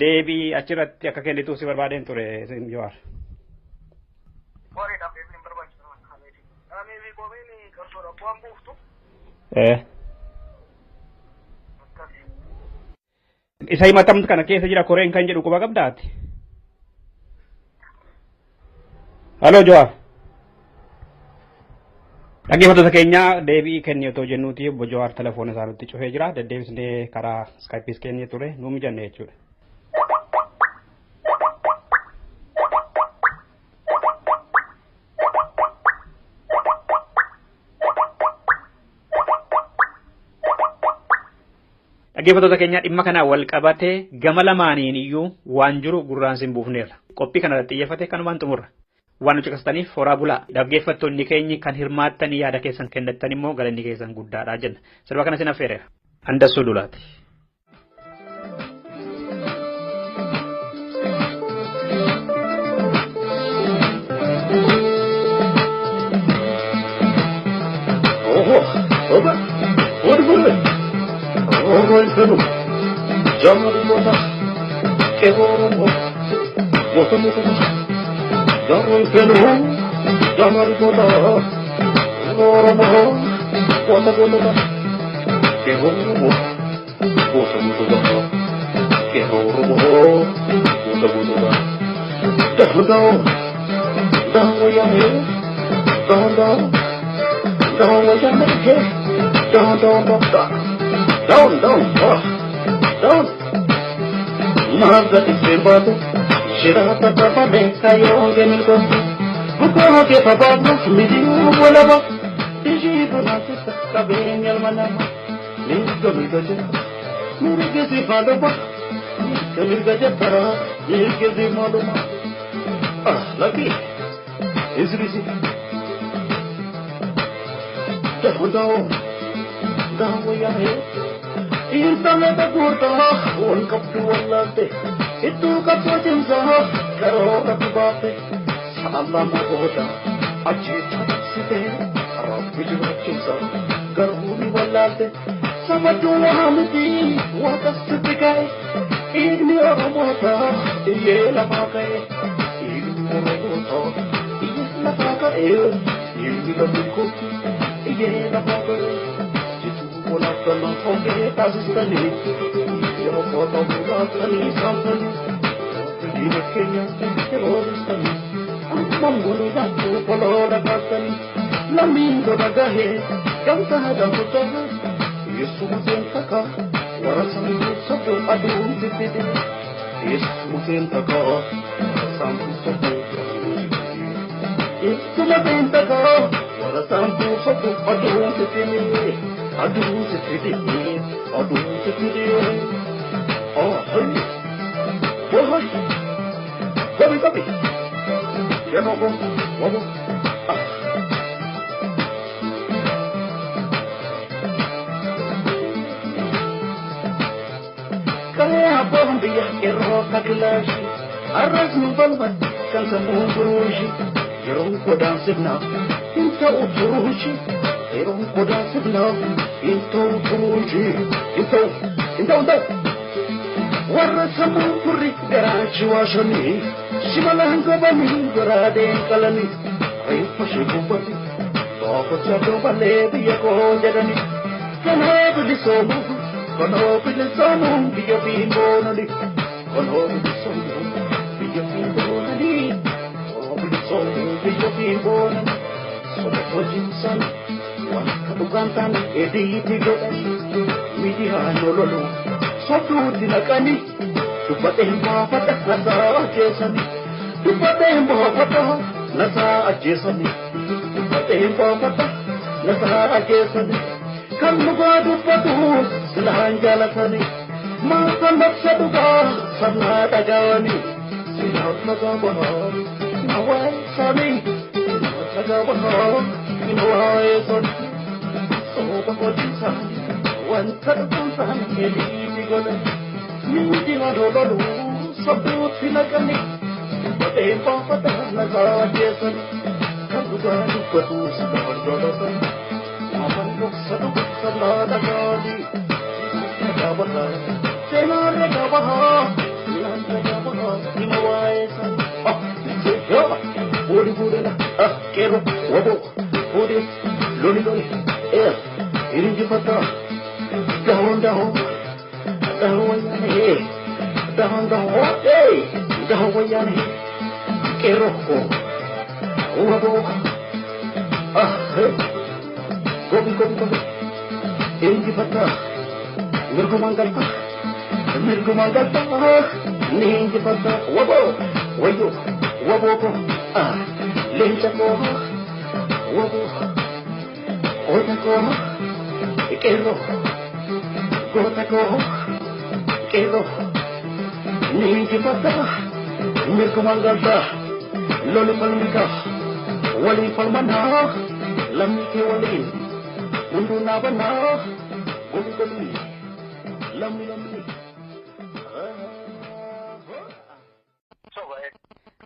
deebii achirratti akka kennituuf si barbaadeen ture Jawaar. Koreedhaaf deebiin hin barbaachisu. Qaamii fi komeen qabsoodhaaf bu'aan buuftu. Isa himatamtu kana keessa jira koreen kan jedhu quba qabdaati. Haloo Jawaar. Dhaggeeffattoota keenya deebii kenni otoo jennuuti obbo Jawaar telefoona isaa nutti cufee jira. Deddeebisnee karaa iskaayippiis kennee ture nuu mijanne jechuudha. Dhaggeeffattoota keenya dhimma kanaan wal qabatee gama lamaaniin iyyuu waan jiru gurraan sin buufneerra. Qophii kanarratti xiyyeeffate kanumaan xumurra. Waan nu caqasataniif horaa bulaa. Dhaggeeffattoonni keenyi kan hirmaattanii yaada keessan kennattan immoo galanni keessan guddaadha jenna. Sirba kana sin affeereera. Andassuu Dulaati.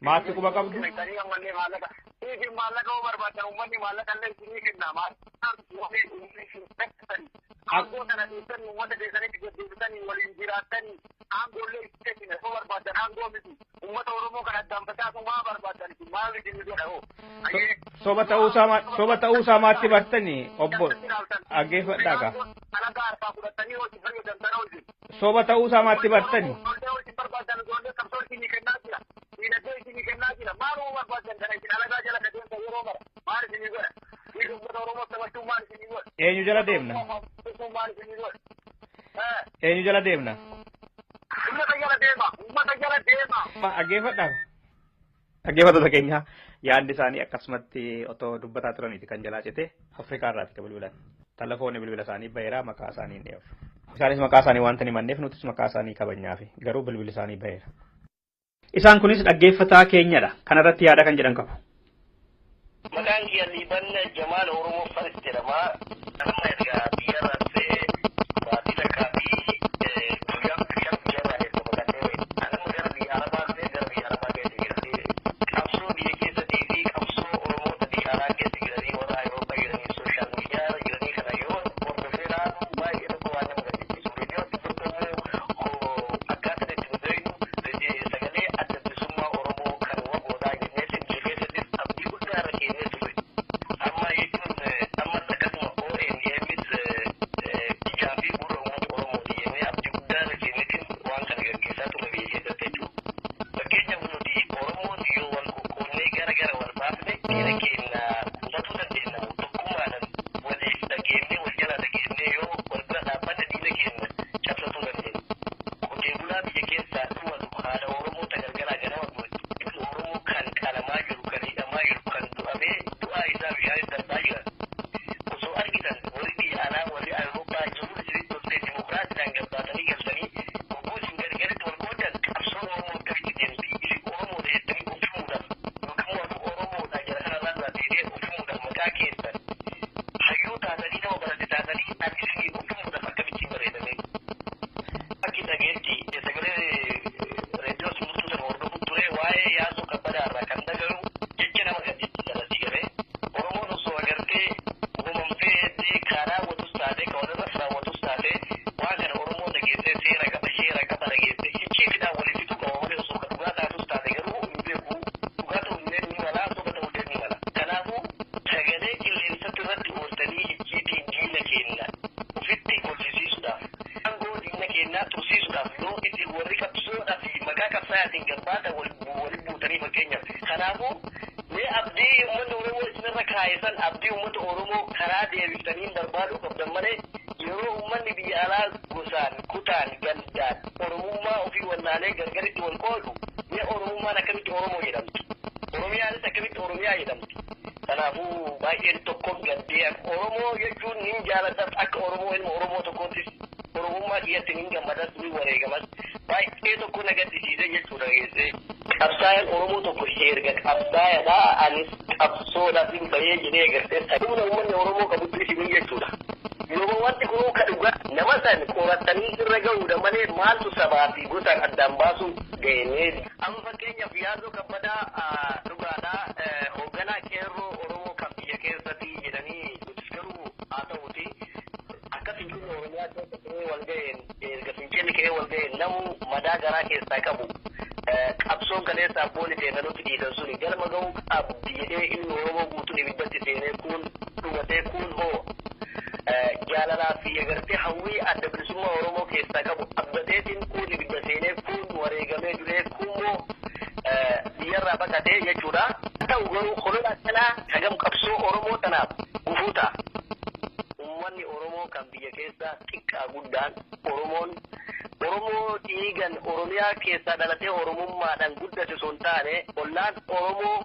Maatti quba qabdu. Soba ta'uusaa maatti bartanii obbo dhaggeeffadhaa kaa. Soba ta'uusaa maatti bartanii. Eenyu jala deemna? Eenyu jala deemna? Dhaggeeffadhaa. Dhaggeeffattoota keenya yaadni isaanii akkasumatti otoo dubbataa turaniiti kan jalaa cite Afrikaa irraati kan bilbilan. Telefoonni bilbila isaanii baheera maqaa isaanii hin dhiyeessu. Isaanis maqaa isaanii waanta hin himanneef nutis maqaa isaanii kabajnaafi garuu bilbilli isaanii baheera. Isaan kunis dhaggeeffataa keenyadha. Kanarratti yaada kan jedhan qabu. Maqaan kiyya Liiban Jamaal Oromoo Faris jedhama. Amma erga biyya irraa dhufee baatii takkaa fi guyyaa shan guyyaa irraa erga baqatee anuma gara biyya Arabaa dhufee gara biyya Arabaa keessa jira. Qabsoo biyya keessattii fi qabsoo Oromoota biyya alaa keessa jiranii warra Awurooppaa jiranii sooshaal miidiyaa irra jiranii kana yoo hordofee ilaalu baay'ee tokko waan nama gaddisiisu. Reediyoo tokko akkaataa itti nu sagalee adda bilisummaa Oromoo kan waboodaa jennee biyya keessattis abdii guddaa irra keenyee ture. Amma jechuun ammas akkasuma OMNs ijaa fi gurra uummata Oromooti jennee abdii guddaa irra keenyeetiin waan kana gaggeessaa turre biyya keessatti jechuudha. Fakkeenyaaf nuti Oromoon yoo wal qoqqoodnee gara gara wal baafne diina keenya kuufachuu dandeenya. Tokkummaadhaan waliif dhageennee wal jala dhageennee yoo wal bira dhaabbanne diina keenya cabsachuu dandeenya. Qotee bulaa biyya keessaa dhumatu haadha Oromoo tagargaraa ganama du'e Oromoo kan qalamaa jiru kan hidhamaa jiru kan du'amee du'aa isaa bishaan darbaa jiran. Osoo argitan warri biyya alaa warri Awurooppaa jiru isinitti toltee dimokiraatiidhaan gabbaatanii galtanii hogguu isin gargaritti wal qoodan qabsoon Oromoo akkamitti deemti isin Oromoodha jettanii of himuudhaaf yookiin warri Oromoodha jara kanarraa duraa deebi'ee of himuudhaaf maqaa keessan hayyuu taatanii nama barate taatanii ani isinii of himuudhaaf akkamittiin bareedame. Akki dhageetti sagalee reediyoo simbirtuu sana hordofu ture waa'ee yaasoo kabbadaa irraa kan dhagahu jecha nama gaddisiisa si galee Oromoon osoo agartee uumamtee karaa raawwatus taatee kan walirras raawwatus taatee waan kana Oromoon dhageessee seera qaba seera qaba dhageessee hichiifidhaan waliin fixuu qaba malee osoo kan dhugaa taatus taate garuu hin beeku dhugaa ta'uu illee ni mala soba ta'uu illee ni mala. Kanaafuu sagalee qilleensatti irratti ooltanii hichiitiin diina keenya ofitti kolfisiisuudhaaf aangoo diina keenyaa tursiisuudhaaf yoo itti warri qabsoodhaa fi maqaa qabsaa'aatiin gabbaata waliin buutanii fakkeenyaaf. Kanaafuu mee abdii uummanni Oromoo isinirra kaa'e san abdii uummata Oromoo karaa deebiftanii barbaaduu qabdan malee yeroo uummanni biyya alaa gosaan kutaan gandaan Oromummaa ofii wallaalee gargaritti wal qoodu mee Oromummaan akkamitti Oromoo jedhamti? Oromiyaanis akkamitti Oromiyaa jedhamti? Kanaafuu baay'een tokkoon gaddee Oromoo jechuun nin jaaladhas akka Oromoo ilma Oromoo tokkoottis Oromummaa kiyyatti nin gammadas nin wareegamas baay'ee tokko na gaddisiise jechuudha geessee. Qabsaa'aan Oromoo tokko erga qabsaa'aadha anis qabsoodhaaf hin bahee jedhee agartee humna uummanni Oromoo qabutti isinii jechuudha. Yoo wanti kun ka dhugaa nama san qoratanii irra gahuudha malee maaltu sabaa fi gosaan addaan baasu ga'ee. Amma fakkeenyaaf Yaazoo Kabbadaa dhugaadhaa hoogganaa qeerroo Oromoo kan biyya keessatti jedhanii nutis garuu haa ta'uti akka fincilli Oromiyaa keessa ka'ee wal ga'een erga fincilli ka'ee wal ga'een namu madaa garaa keessaa qabu qabsoon kaleessa abboonni seenaa nutti dhiisan suni galma ga'uu qabdi jedhee ilmi Oromoo guutuun ibiddatti seenee kuun dhumatee kuun hoo jaalalaa fi agartee hawwii adda bilisummaa Oromoo keessaa qabu abbateetiin kuun ibidda seenee kuun wareegamee du'ee kuunmoo biyyarraa baqatee jechuudha. Ta'u garuu holola akkanaa hagam qabsoo Oromoo tanaaf gufuu ta'a. Uummanni Oromoo kan biyya keessaa xiqqaa guddaan Oromoon Oromoo dhiigan Oromiyaa keessaa dhalatee Oromummaadhaan guddate osoo hin taane ollaan Oromoo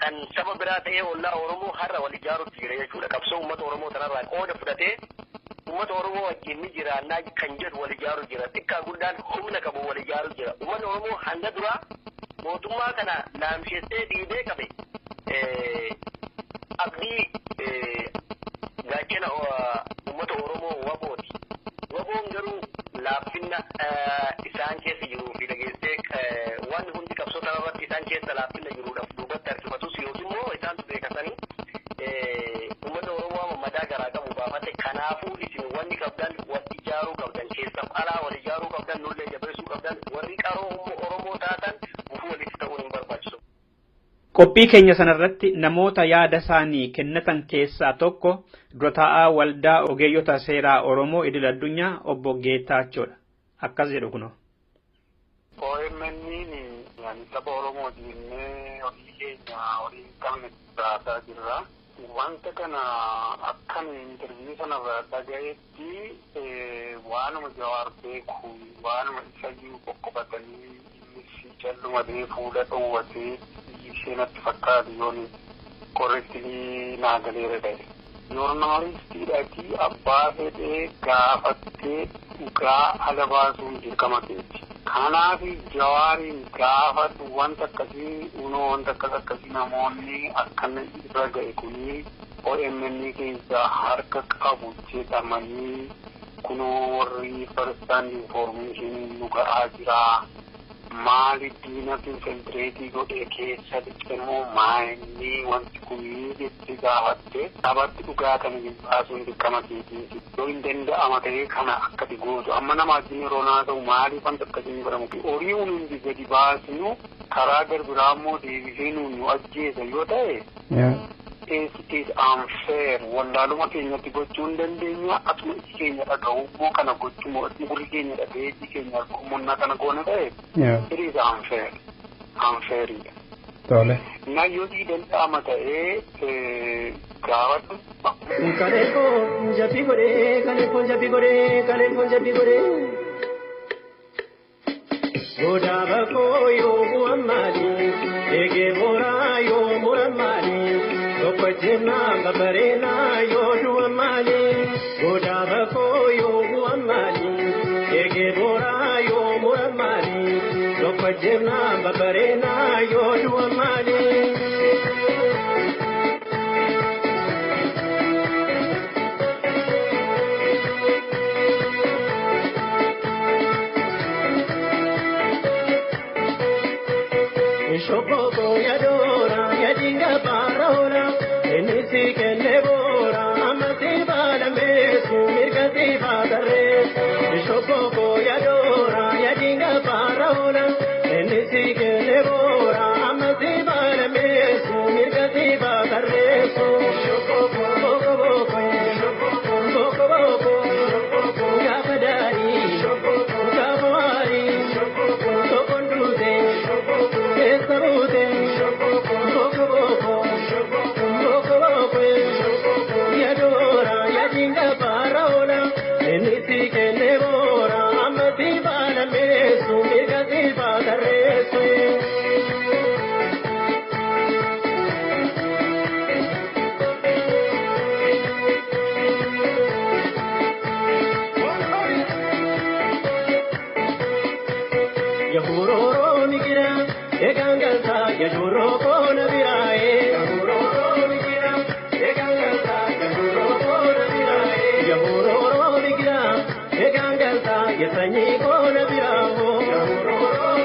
kan saba biraa ta'ee ollaa Oromoo har'a wal ijaaruutti jira jechuudha. Qabsoo uummata Oromoo tanarraa qooda fudhatee uummata Oromoo wajjin ni jiraannaa kan jedhu wal ijaaru jira. Xiqqaa guddaan humna qabu wal ijaaru jira. Uummanni Oromoo hanga duraa mootummaa kana laamsheessee dhiibee qabe abdii gaachana uummata Oromoo wabooti. Waboon garuu laaffinna isaan keessa jiruu fi dhageessee waan hundi qabsoo kanarratti isaan keessa laaffinna jiruudhaaf duubatti harkifatus yookiin immoo isaantu beekatanii uummata Oromoo amma madaa garaa qabu baafate kanaafuu isin wanni qabdan wal ijaaruu qabdan keessaaf alaa wal ijaaruu qabdan nullee jabeessuu qabdan warri qaroo Oromoo taatan gufuu walitti ta'uun hin barbaachisu. Qophii keenya sanarratti namoota yaada isaanii kennatan keessaa tokko dura taa'aa waldaa ogeeyyota seeraa Oromoo idil addunyaa obbo Geetaachoodha. Akkas jedhu kunoo. OMN saba Oromooti jennee hojii keenya horii hin qabne baasaa jirra. Wanta kana akkan intarviiyuu sanarraa dhaga'etti waanuma Jawaar beeku waanuma isayyuu qoqqobatanii innis callumatee fuula dhoowwatee ishee natti fakkaatu yoon korrektilii naa galeera ta'e. Joornaalistiidhaatii abbaa fedhee gaafattee dhugaa ala baasuun dirqama keeti. Kanaaf Jawaariin gaafadhu wanta akkasii unoo wanta akkas akkasii namoonni akkana irra ga'e kunii OMN keessa harka qabu jedhamanii kunoo warri first-hand information nu ga'aa jira. Maali diinatu infiltireetii godhee keessa dhiqemoo maayinni wanti kunii jettee gaafatte sabatti dhugaa kana baasuun dirqama keetiiti. Yoo hin danda'ama ta'ee kana akkati gootu amma nama wajjin yeroo naa ta'u maaliif wanta akkasii hin godhamu horii hundi gadi baasnu karaa garbiraa immoo deebisee nuun nu ajjeesa yoo ta'e. It is unfair. Wallaaluma keenyatti gochuu hin dandeenya. Atuma iji keenya dhaga'u immoo kana gochuu gurri keenya dhaga'ee iji keenya argummonnaa kana goona ta'e. It is unfair. Unfairidha. Tole. Na yoo si danda'ama ta'ee gaafadhu. Kaleeffoon jabbii godhee kaleeffoon jabbii godhee kaleeffoon jabbii godhee. Godaa bakoo yoo bu'an maali? Eegee booraa yoo muran maali? Tokko jennaan babbareedaan yoo du'an maali? Godaa bakoo yoo bu'an maali? Eegee booraa yoo muran maali? Tokko jennaan babbareedaan yoo du'an maali? Shoboko yadoora yadinga baroora inni kenne boora amasi baalameesu mirga sifa tarreessu. Shoboko yadoora yadinga baroora inni kenne boora amasi baalameesu mirga sifa tarreessu. Shoboko boko boko shoboko boko boko shoboko gaafa daarii shoboko gaafa waarii shoboko tokkoon duute shoboko. Sabute, boko boko, boko boko, yadora, yadinga parola, enisi kene bora, amati bala mesu, mirga sifa tarresu. Yahuroro migira. Egangalta yajuro kona birae. Yahuroro migira. Egangalta yajuro kona birae. Sanyii koona biraa hoo.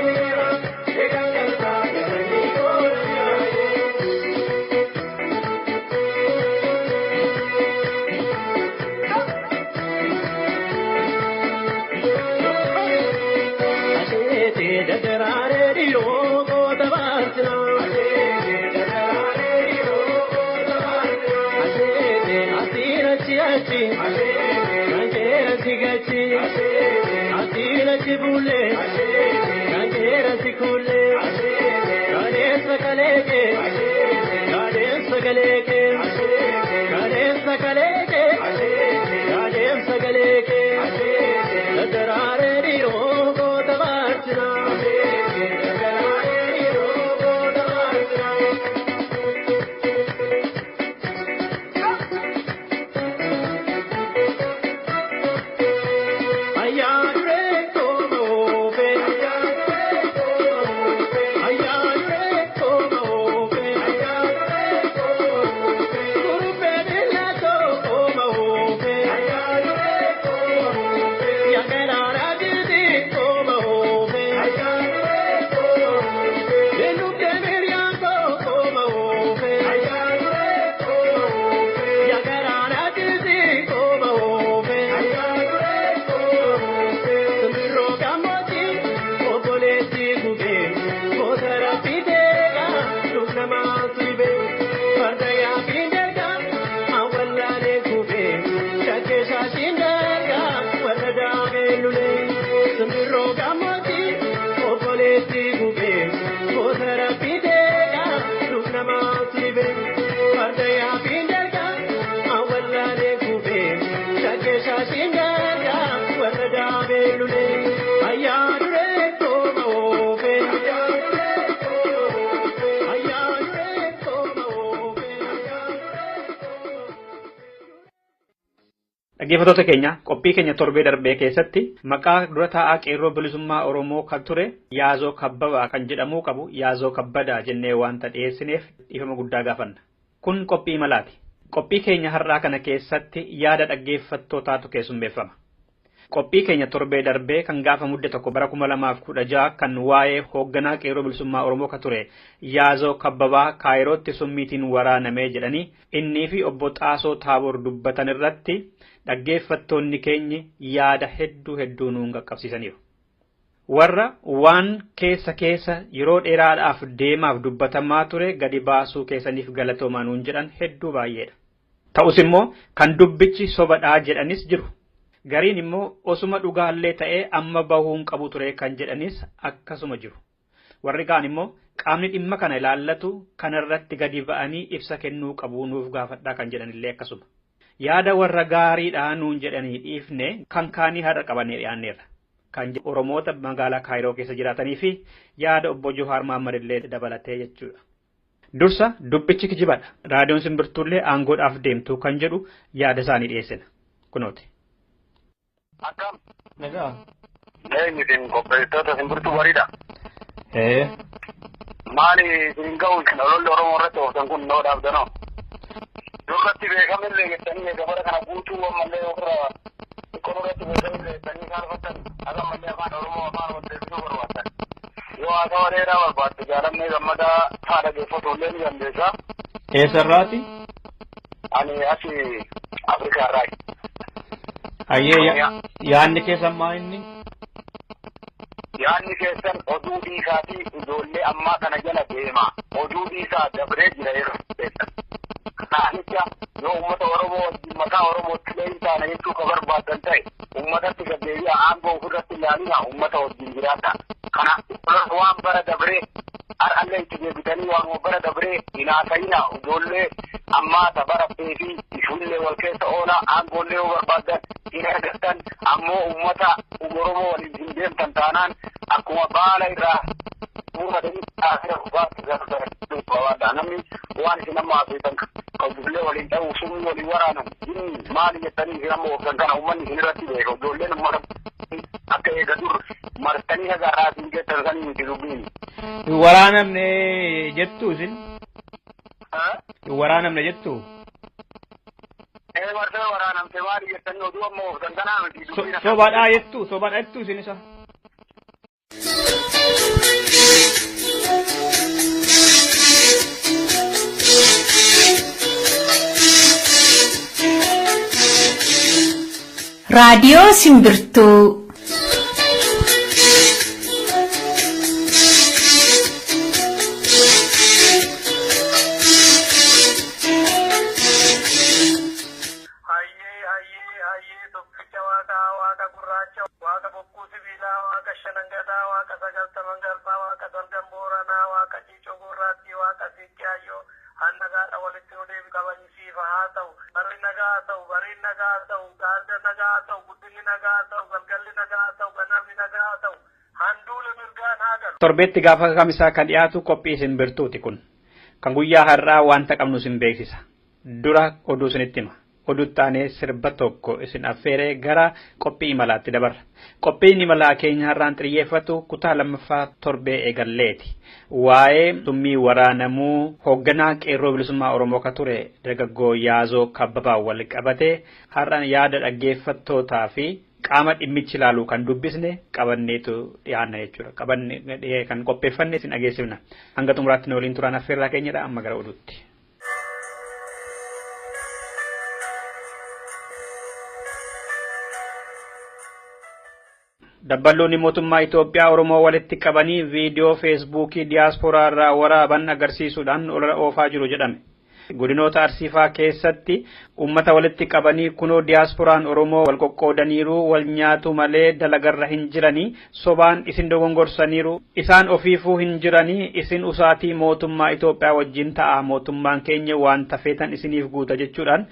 Dhaggeeffattoota keenya qophii keenya torbee darbee keessatti maqaa dura taa'aa qeerroo bilisummaa Oromoo kan ture Yaazoo Kabbabaa kan jedhamuu qabu Yaazoo Kabbadaa jennee waanta dhiyeessineef dhiifama guddaa gaafanna. Kun qophii malaati. Qophii keenya har'aa kana keessatti yaada dhaggeeffattootaatu keessummeeffama. Qophii keenya torbee darbee kan gaafa mudde 1 bara 2016 kan waa'ee hoogganaa qeerroo bilisummaa Oromoo kan ture Yaazoo Kabbabaa Kaayirootti summiitiin waraanamee jedhanii innii fi obbo Xaasoo Taaboor dubbatan irratti dhaggeeffattoonni keenyi yaada hedduu hedduu nuun qaqqabsiisaniiru. Warra waan keessa keessa yeroo dheeraadhaaf deemaaf dubbatamaa ture gadi baasuu keessaniif galatoomaa nuun jedhan hedduu baay'eedha. Ta'us immoo kan dubbichi sobadhaa jedhanis jiru. Gariin immoo osuma dhugaallee ta'ee amma bahuun qabu ture kan jedhanis akkasuma jiru. Warri kaan immoo qaamni dhimma kana ilaallatu kanarratti gadi ba'anii ibsa kennuu qabu nuuf gaafadhaa kan jedhanillee akkasuma. Yaada warra gaariidhaa nuun jedhanii dhiifne kan kaanii har'a qabannee dhiyaanneerra. Kan Oromoota magaalaa Kaayiroo keessa jiraatanii fi yaada obbo Johaar Mahammad illee dabalatee jechuudha. Dursa dubbichi kijibadha. Raadiyoon Simbirtuullee aangoodhaaf deemtu kan jedhu yaada isaanii dhiyeessina. Kunooti. Akkam. Nagaa. Eenyu isin qopheessitoota Simbirtuu bariidha. Ee. Maali isin ga'u isin ololli Oromoo irratti ooftan kun noo dhaabdanoo? Duratti beekamillee jettanii eega bara kana guutuu ammallee ofirraa xiqqoo duratti beekamillee jettanii saalfattan haga ammallee afaan Oromoo afaan waldeebisuu barbaaddan. Yoo haasawa dheeraa barbaadde jaalannee gammadaa haadha geeffatu illee ni dandeessa. Eessarraati? Ani asi Afrikaa irraayi. Ayyee yaadni keessan maa inni? Yaadni keessan oduu dhiisaa fi ijoollee ammaa kana jala deema. Oduu dhiisaa dabree jira yeroo keessan. Kanaanicha yoo uummata Oromoo wajjin mataa Oromootti illee hin taane jechuu ka barbaaddan ta'e uummatatti gaddeebi'a aangoo ofirratti ilaalina uummata wajjin jiraata. Kana waan bara dabree har'allee itti deebitanii waan bara dabree hin haasa'ina ijoollee ammaa ta barattee fi ijoollee wal keessa oola aangoollee yoo barbaaddan hin argattan ammoo uummata Oromoo waliin hin deemtan taanaan akkuma baala irraa buufatanii taasisa barbaadda. Namni waan isin amma haasoftan kan ijoollee waliin ta'u summii waliin waraanan jinni maali jettanii isin amma ooftan kana uummanni isin irratti beeka ijoolleen uummata akka eega dur martanii haga irraa isin jettan sanii miti dubbiin. Hin waraanamne jettu isin? Hin waraanamne jettu? Ee marsee waraanamte maali jettanii oduu amma ooftan kanaa miti. Sobaadhaa jettu sobaadhaa jettu isin isa. Raadiyoo Simbirtuu. Hayyee hayyee hayyee tokkicha waaqaa waaqa gurraacha waaqa bokkuu sibiilaa waaqa shanangataa waaqa sagaltaman garbaa waaqa salgan booranaa waaqa ciicoo gurraattii waaqa siiqqee hayyoo hannagaadha walitti nu deebi kabajisiifa haa ta'u barri nagaa haa ta'u bariin nagaa haa ta'u gaarda nagaa haa ta'u guddinni nagaa haa ta'u galgalli nagaa haa ta'u ganamni nagaa haa ta'u handuula mirgaan haa galu. Torbeetti gaafa kamisaa kan dhiyaatu qophii simbirtuuti kun. Kan guyyaa har'aa wanta qabnu isin beeksisa. Dura oduu isinitti hima. Oduu taanee sirba tokko isin affeeree gara qophii imalaatti dabarra. Qophiin imalaa keenya har'aan xiyyeeffatu kutaa lammaffaa torbee eegalleeti. Waa'ee summii waraanamuu hoogganaa qeerroo bilisummaa Oromoo ka ture dargaggoo Yaazoo Kabbabaa wal qabatee har'aan yaada dhaggeeffattootaa fi qaama dhimmichi ilaalu kan dubbisne qabanneetu dhiyaanna jechuudha. Qabanne kan qopheeffanne isin dhageessifna. Hanga xumuraatti nu waliin turaan affeerraa keenyadha amma gara oduutti. Dabballoonni mootummaa Itoophiyaa Oromoo walitti qabanii viidiyoo feesbuukii diyaasporaa irraa waraaban agarsiisuudhaan olola oofaa jiru jedhame. Godinoota Arsiifaa keessatti uummata walitti qabanii kunoo diyaasporaan Oromoo wal qoqqoodaniiru wal nyaatu malee dalagarra hin jiranii sobaan isin dogongorsaniiru isaan ofiifuu hin jiranii isin usaatii mootummaa Itoophiyaa wajjin ta'a mootummaan keenya waan tafeetan isiniif guuta jechuudhaan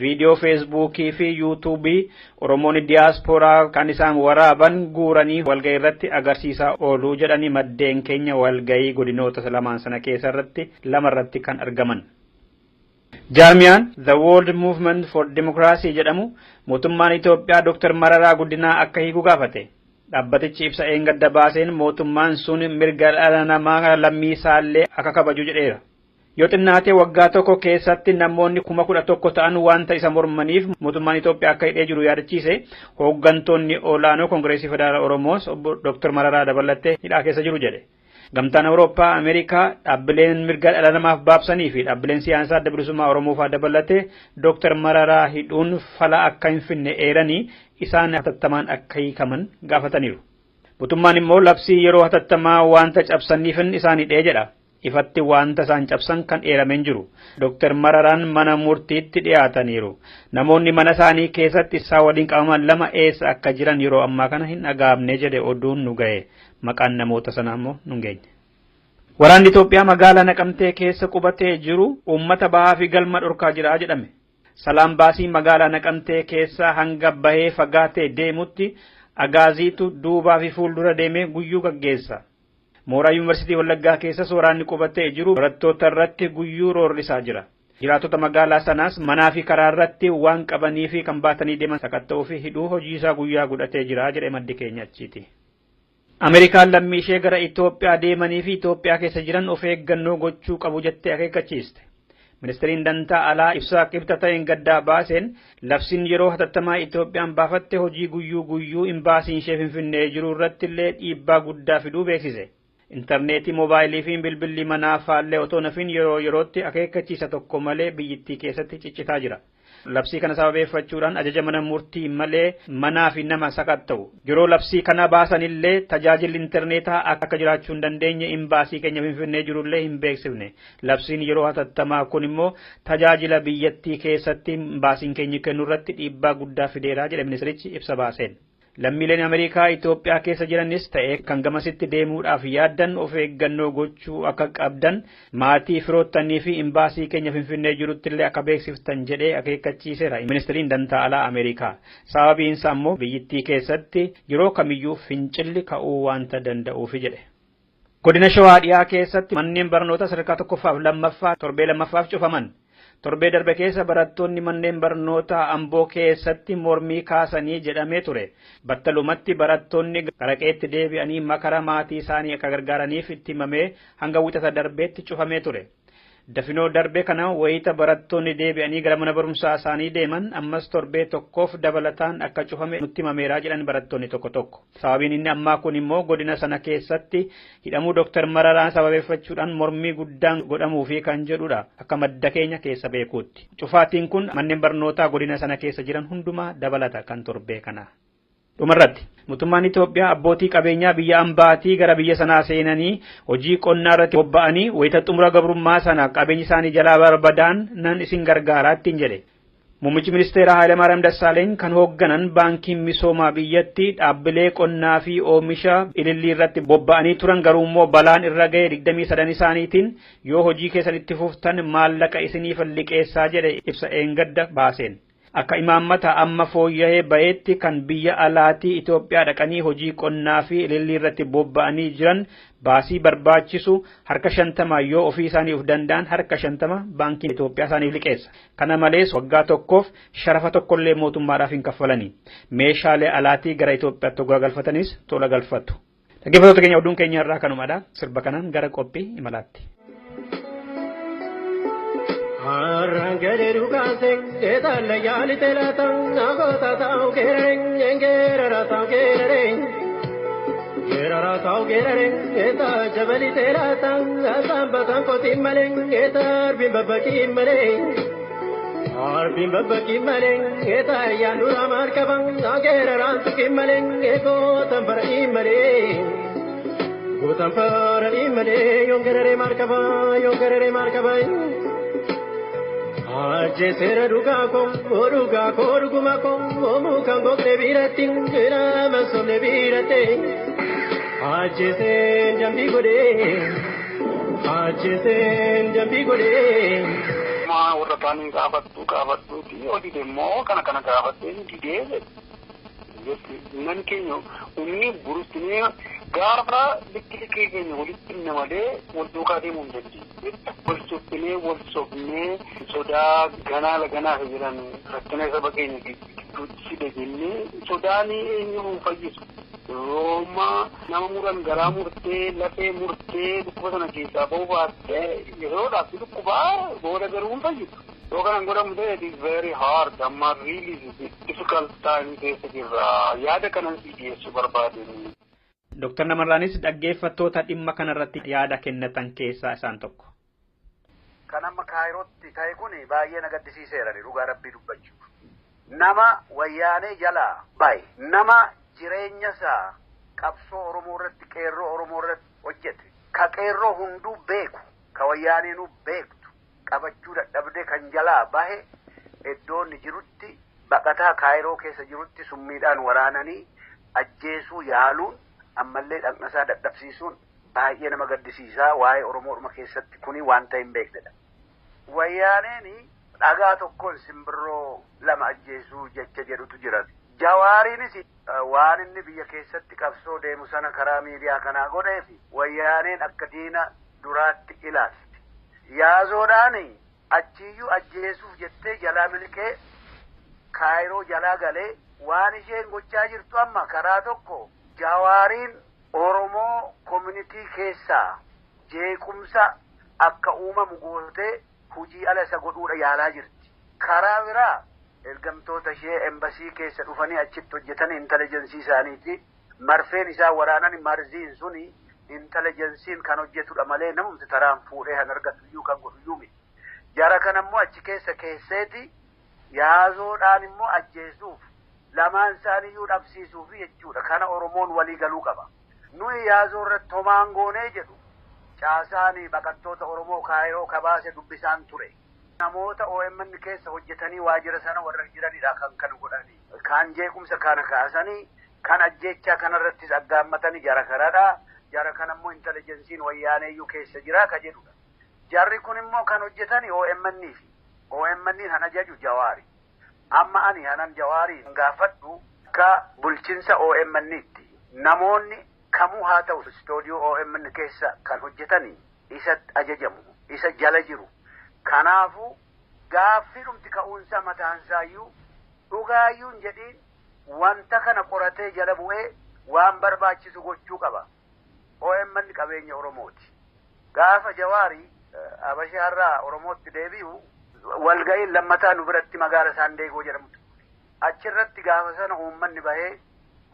viidiyoo feesbuukii fi yuutuubii Oromoon diyaasporaa kan isaan waraaban guuranii walgahii irratti agarsiisaa ooluu jedhanii maddeen keenya walgahii godinoota lamaan sana keessa irratti lama irratti kan argaman. Jaarmiyaan The World Movement for Democracy jedhamu mootummaan Itoophiyaa Dr. Mararaa Guddinaa akka hiiku gaafate. Dhaabbatichi ibsa eengadda baaseen mootummaan sun mirga dhala namaa lammii isaallee akka kabaju jedheera. Yoo xinnaatee waggaa tokko keessatti namoonni 11,000 ta'an wanta isa mormaniif mootummaan Itoophiyaa akka hidhee jiru yaadachiise hooggantoonni olaanoo Koongireesii Federaalaa Oromoos obbo Dr. Mararaa dabalattee hidhaa keessa jiru jedhe. Gamtaan Awurooppaa, Ameerikaa, dhaabbileen mirga dhala namaaf baabsanii fi dhaabbileen siyaasaa adda bilisummaa Oromoo fa'aa dabalatee Dr. Mararaa hidhuun fala akka hin finne eeranii isaan hatattamaan akka hiikaman gaafataniiru. Mootummaan immoo labsii yeroo hatattamaa wanta cabsaniifin isaan hidhee jedha. Ifatti wanta isaan cabsan kan eerameen jiru. Dr. Mararaan mana murtiitti dhiyaataniiru. Namoonni mana isaanii keessatti isaa waliin qabaman lama eessa akka jiran yeroo ammaa kana hin dhagaamne jedhe oduun nu ga'e. Maqaan namoota sanaa immoo nu geenye. Waraanni Itoophiyaa magaalaa Naqamtee keessa qubatee jiru uummata bahaa fi galma dhorkaa jira jedhame. Salaam baasii magaalaa Naqamtee keessa hanga bahee fagaatee deemutti agaaziitu duubaa fi fuuldura deemee guyyuu gaggeessa. Mooraa Yuunivarsiitii Wallaggaa keessas waraanni qubatee jiru barattoota irratti guyyuu roorrisaa jira. Jiraattota magaalaa sanaas manaa fi karaa irratti waan qabanii fi kan baatanii deeman sakatta'uu fi hidhuu hojii isaa guyyaa godhatee jira jedhe maddi keenya achiiti. Ameerikaan lammii ishee gara Itoophiyaa deemanii fi Itoophiyaa keessa jiran of eeggannoo gochuu qabu jettee akeekkachiiste. Ministeeriin dantaa alaa ibsaa qibxa ta'een gaddaa baaseen labsiin yeroo hatattamaa Itoophiyaan baafatte hojii guyyuu guyyuu imbaasiin ishee Finfinnee jiru irratti illee dhiibbaa guddaa fiduu beeksise. Intarneetii moobaayilii fi bilbilli manaa faallee otoo nafin yeroo yerootti akeekkachiisa tokko malee biyyittii keessatti ciccitaa jira. Labsii kana sababeeffachuudhaan ajaja mana murtii malee manaa fi nama sakatta'u. Yeroo labsii kana baasanillee tajaajilli intarneetaa akka jiraachuu hin dandeenye imbaasii keenya Finfinnee jirullee hin beeksifne. Labsiin yeroo hatattamaa kun immoo tajaajila biyyattii keessatti imbaasiin keenya kennu irratti dhiibbaa guddaa fideera jedhe ministerichi ibsa baaseen. Lammiileen Ameerikaa Itoophiyaa keessa jiranis ta'e kan gamasitti deemuudhaaf yaaddan of eeggannoo gochuu akka qabdan maatii firoottanii fi imbaasii keenya Finfinnee jirutti illee akka beeksiftan jedhee akeekkachiiseera ministeriin dantaa alaa Ameerikaa. Sababiin isaa immoo biyyittii keessatti yeroo kamiyyuu fincilli ka'uu waanta danda'uufi jedhe. Godina Shawaa dhiyaa keessatti manneen barnootaa sadarkaa tokkoffaaf lammaffaa torbee lammaffaaf cufaman. Torbee darbe keessa barattoonni manneen barnootaa Amboo keessatti mormii kaasanii jedhamee ture. Battalumatti barattoonni qaraqeetti deebi'anii makara maatii isaanii akka gargaaraniif itti himamee hanga wixata darbeetti cufamee ture. Dafinoo darbe kana wayita barattoonni deebi'anii gara mana barumsaa isaanii deeman ammas torbee tokkoof dabalataan akka cufame nutti himameeraa jedhan barattoonni tokko tokko. Sababiin inni ammaa kun immoo godina sana keessatti hidhamuu Dooktar Mararaan sababeeffachuudhaan mormii guddaan godhamuufi kan jedhudha akka madda keenya keessa beekuutti. Cufaatiin kun manneen barnootaa godina sana keessa jiran hundumaa dabalata kan torbee kana. Dhumarratti mootummaan Itoophiyaa abbootii qabeenyaa biyya ambaatii gara biyya sanaa seenanii hojii qonnaa irratti bobba'anii wayita xumura gabrummaa sana qabeenyi isaanii jalaa barbadaan nan isin gargaaraa ittiin jedhe. Muummichi ministeeraa Hayilamaariyaam Dassaaleeny kan hoogganan baankiin misoomaa biyyatti dhaabbilee qonnaa fi oomisha ilillii irratti bobba'anii turan garuu immoo balaan irra ga'e 23 isaaniitiin yoo hojii keessan itti fuftan maallaqa isiniif liqeessaa jedhe ibsa eengadda baaseen. Akka imaammata amma fooyya'ee ba'eetti kan biyya alaatii Itoophiyaa dhaqanii hojii qonnaa fi ilillii irratti bobba'anii jiran baasii barbaachisu harka 50 yoo ofii isaanii of danda'an harka 50 baankiin Itoophiyaa isaaniif liqeessa. Kana malees waggaa tokkoof sharafa tokkollee mootummaadhaaf hin kaffalani. Meeshaalee alaatii gara Itoophiyaatti hoggaa galfatanis tola galfatu. Dhaggeeffattoota keenya oduun keenya irraa kanumadha. Sirba kanaan gara qophii imalaatti. Arangere rukase etalla yali telata nagota tau kereng engerara tau kereng gerara tau kereng eta jabali telata sambatan kotimaleng etar bimbabaki maleng ar bimbabaki maleng eta yanura markabang gerara tukimaleng eko tambara imaleng gotampara imale yongerere markaba yongerere markaba Ajjeseera dhugaa koo dhugaa koo dhuguma koo mukaan gogne biratti nama somne biratti ajjeeseen dambii godhee ajjeeseen dambii godhee. Maa warra kaaniin gaafadhu gaafadhuuti yoo dide immoo kana kana gaafattee didee nan keenya humni burustinee gaafa likki likkii keenya walitti himne malee wal duukaa deemuu hin dandeenye. Wal suphinee wal sobnee sodaa ganaa laganaa jedhan rakkina saba keenya gidduutti fide jennee sodaan eenyu hin fayyisu. Yeroo nama muran garaa murtee lafee murtee dhukkuba sana keessaa ba'uu baattee yeroodhaaf dhukkubaa booda garuu hin fayyisu. Yoo kanan godhamu ta'e it is very hard amma really difficult time keessa jirra yaada kanan si dhiyeessuu barbaadeen. Dooktar Namarraanis dhaggeeffattoota dhimma kanarratti yaada kennatan keessaa isaan tokko. Kan amma Kaayirootti ta'e kun baay'ee na gaddisiiseera dhugaa rabbii dubbachuuf. Nama wayyaanee jalaa bahe nama jireenya isaa qabsoo Oromoo irratti qeerroo Oromoo irratti hojjete ka qeerroo hunduu beeku ka wayyaaneenuu beektu qabachuu dadhabdee kan jalaa bahe iddoo inni jirutti baqataa Kaayiroo keessa jirutti summiidhaan waraananii ajjeesuu yaaluun ammallee dhaqnasaa dadhabsiisuun baay'ee nama gaddisiisaa waa'ee Oromoodhuma keessatti kuni wanta hin beeknedha. Wayyaaneen dhagaa tokkoon simbirroo lama ajjeesuu jecha jedhutu jira. Jawaariinis waan inni biyya keessatti qabsoo deemu sana karaa miidiyaa kanaa godheef wayyaaneen akka diina duraatti ilaalti. Yaazoodhaan achiyyuu ajjeesuuf jettee jalaa miliqee Kaayiroo jalaa galee waan isheen gochaa jirtu amma karaa tokko Jawaariin Oromoo koominitii keessaa jeequmsa akka uumamu gootee hojii ala isa godhuudha yaalaa jirti. Karaa biraa ergamtoota ishee embasii keessa dhufanii achitti hojjetan intelligensii isaaniiti. Marfeen isaa waraanan marziin suni intelligensiin kan hojjetudha malee namumti taraan fuudhee kan argatu iyyuu kan godhu iyyuu miti. Jara kan ammoo achi keessa keesseeti yaazoodhaan immoo ajjeesuuf lamaan isaaniiyyuu dhabsiisuuf jechuudha. Kana Oromoon walii galuu qaba. Nuyi yaazoo irratti homaan goonee jedhu caasaan baqattoota Oromoo Kaayiroo kabaase dubbisaan ture. Namoota OMN keessa hojjetanii waajjira sana warra jiranidha kan kan godhanii. Kan jeequmsa kana kaasanii kan ajjeechaa kanarrattis aggaammatanii jara kanadha. Jara kana immoo intelligensiin wayyaaneeyyuu keessa jira ka jedhudha. Jarri kun immoo kan hojjetani OMN fi OMN kan ajaju Jawaari. Amma ani hanan Jawaari gaafadhu akka bulchinsa OMN'tti namoonni kamuu haa ta'u istoodiyoo OMN keessa kan hojjetani isa ajajamu isa jala jiru. Kanaafuu gaaffii dhumti ka'uunsa mataansaayyuu dhugaayyuu hin jedhiin wanta kana qoratee jala bu'ee waan barbaachisu gochuu qaba. OMN qabeenya Oromooti. Gaafa Jawaari Habashaarraa Oromootti deebi'u walga'iin lammataa nu biratti magaala Saandeegoo jedhamtu. Achirratti gaafa sana uummanni bahee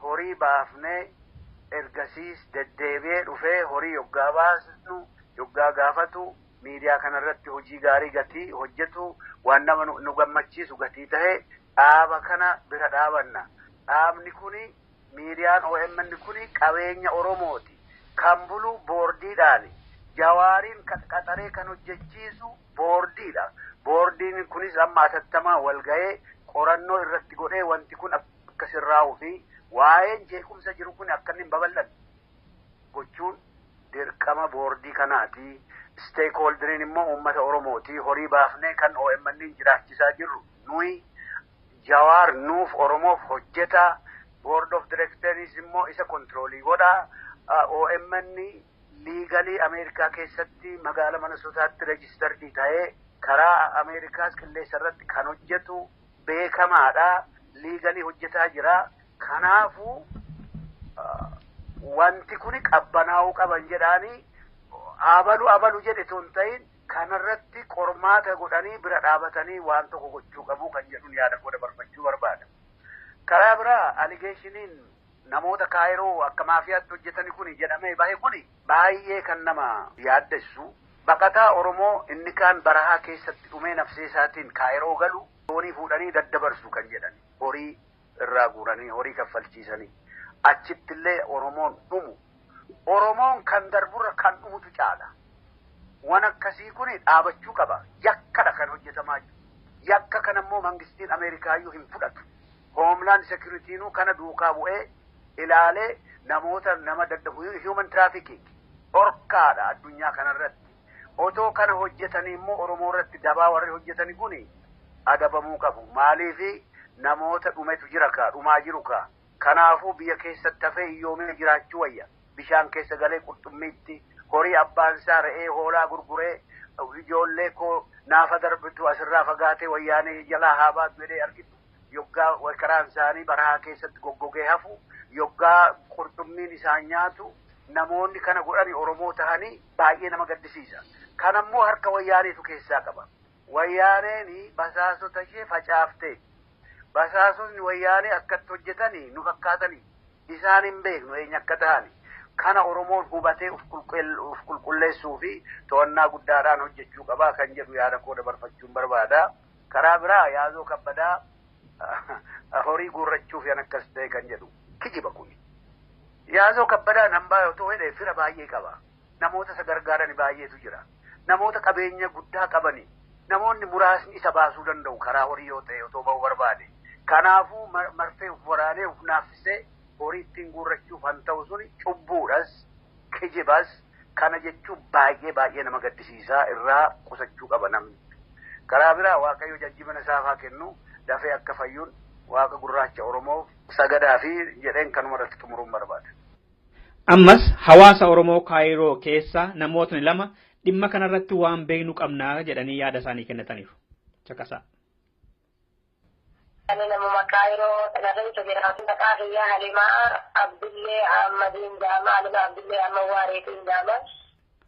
horii baafnee ergasiis deddeebi'ee dhufee horii yoggaa baasnu yoggaa gaafatu miidiyaa kanarratti hojii gaarii gatii hojjetu waan nama nu gammachiisu gatii tahee dhaaba kana bira dhaabanna. Dhaabni kuni miidiyaan OMN kuni qabeenya Oromooti. Kan bulu boordiidhaani. Jawaariin qaxaree kan hojjechiisu boordiidha. Boordiin kunis amma atattamaa wal ga'ee qorannoo irratti godhee wanti kun akka sirraa'uu fi waa'een jeequmsa jiru kun akka inni hin babal'anne gochuun dirqama boordii kanaati. Steekholderiin immoo uummata Oromooti. Horii baafnee kan OMN jiraachisaa jirru nuyi Jawaar nuuf Oromoof hojjeta. Board of Directors immoo isa kontiroolii godha. OMN legally Ameerikaa keessatti magaala Minnesotaatti registered ta'ee karaa Ameerikaas qilleensa irratti kan hojjetu beekamaadha. Legally hojjetaa jira. Kanaafuu wanti kuni qabbanaa'uu qaban jedhaanii abalu abalu jedhe osoo hin ta'in kanarratti qormaata godhanii bira dhaabatanii waan tokko gochuu qabu kan jedhuun yaada koo dabarfachuu barbaada. Karaa biraa allegationiin namoota Kaayiroo akka maafiyaatti hojjetani kuni jedhamee bahe kuni baay'ee kan nama yaaddessu. Baqataa Oromoo inni kaan barahaa keessatti dhumee nafsee isaatiin Kaayiroo galu doonii fuudhanii daddabarsu kan jedhan horii irraa guuranii horii kaffalchiisanii achittillee Oromoon dhumu. Oromoon kan darburra kan dhumutu caala. Waan akkasii kun dhaabachuu qaba. Yakkadha kan hojjetamaa jiru. Yakka kan ammoo mangistiin Ameerikaayyuu hin fudhatu. Homeland Security'nuu kana duukaa bu'ee ilaalee namoota nama daddabu human trafficking dhorkaadha addunyaa kanarratti. Otoo kana hojjetanii immoo Oromoo irratti dabaa warri hojjetanii kuni adabamuu qabu. Maaliifi namoota dhumetu jira kaa dhumaa jiru kaa. Kanaafuu biyya keessatti hafee hiyyoomee jiraachuu wayya. Bishaan keessa galee qurxummiitti horii abbaan isaa re'ee hoolaa gurguree ijoollee koo naafa darbitu asirraa fagaatee wayyaanee jalaa haa baatu jedhee argitu. Yoggaa karaan isaanii barahaa keessatti goggogee hafu yoggaa qurxummiin isaan nyaatu namoonni kana godhani Oromoo tahanii baay'ee nama gaddisiisa. Kanammoo harka wayyaaneetu keessaa qaba. Wayyaaneen basaasota ishee facaaftee basaasotni wayyaanee akkatti hojjetanii nu fakkaatanii isaan hin beeknu eenyu akka ta'ani. Kana Oromoon hubatee uf qulqulleessuu fi to'annaa guddaadhaan hojjechuu qabaa kan jedhu yaada koo dabarfachuun barbaada. Karaa biraa Yaazoo Kabbadaa horii guurrachuuf yan akkas ta'e kan jedhu kijiba kuni. Yaazoo Kabbadaan hambaa otoo jedhee fira baay'ee qaba. Namoota isa gargaaran baay'eetu jira. Namoota qabeenya guddaa qabani. Namoonni muraasni isa baasuu danda'u karaa horii yoo ta'e otoo ba'uu barbaade. Kanaafuu marfee uf waraanee uf naaffisee horii ittiin guurrachuuf han ta'u suni cubbuudhas kijibas kana jechuun baay'ee baay'ee nama gaddisiisaa irraa qusachuu qaba namni. Karaa biraa Waaqayyo jajjibina isaaf haa kennu dafee akka fayyuun Waaqa gurraacha Oromoof sagadaa fi jedheen kanuma irratti xumuruun barbaada. Ammas hawaasa Oromoo Kaayiroo keessa namootni lama dhimma kanarratti waan beeknu qabnaa jedhanii yaada isaanii kennataniiru. Caqasaa. Ani namuma Kaayiroo kana keessa jiraatu maqaa kiyyaa Halimaa Abdullee Ahmadiin jedhama. Halimaa Abdullee Ahmad Waareetiin jedhama.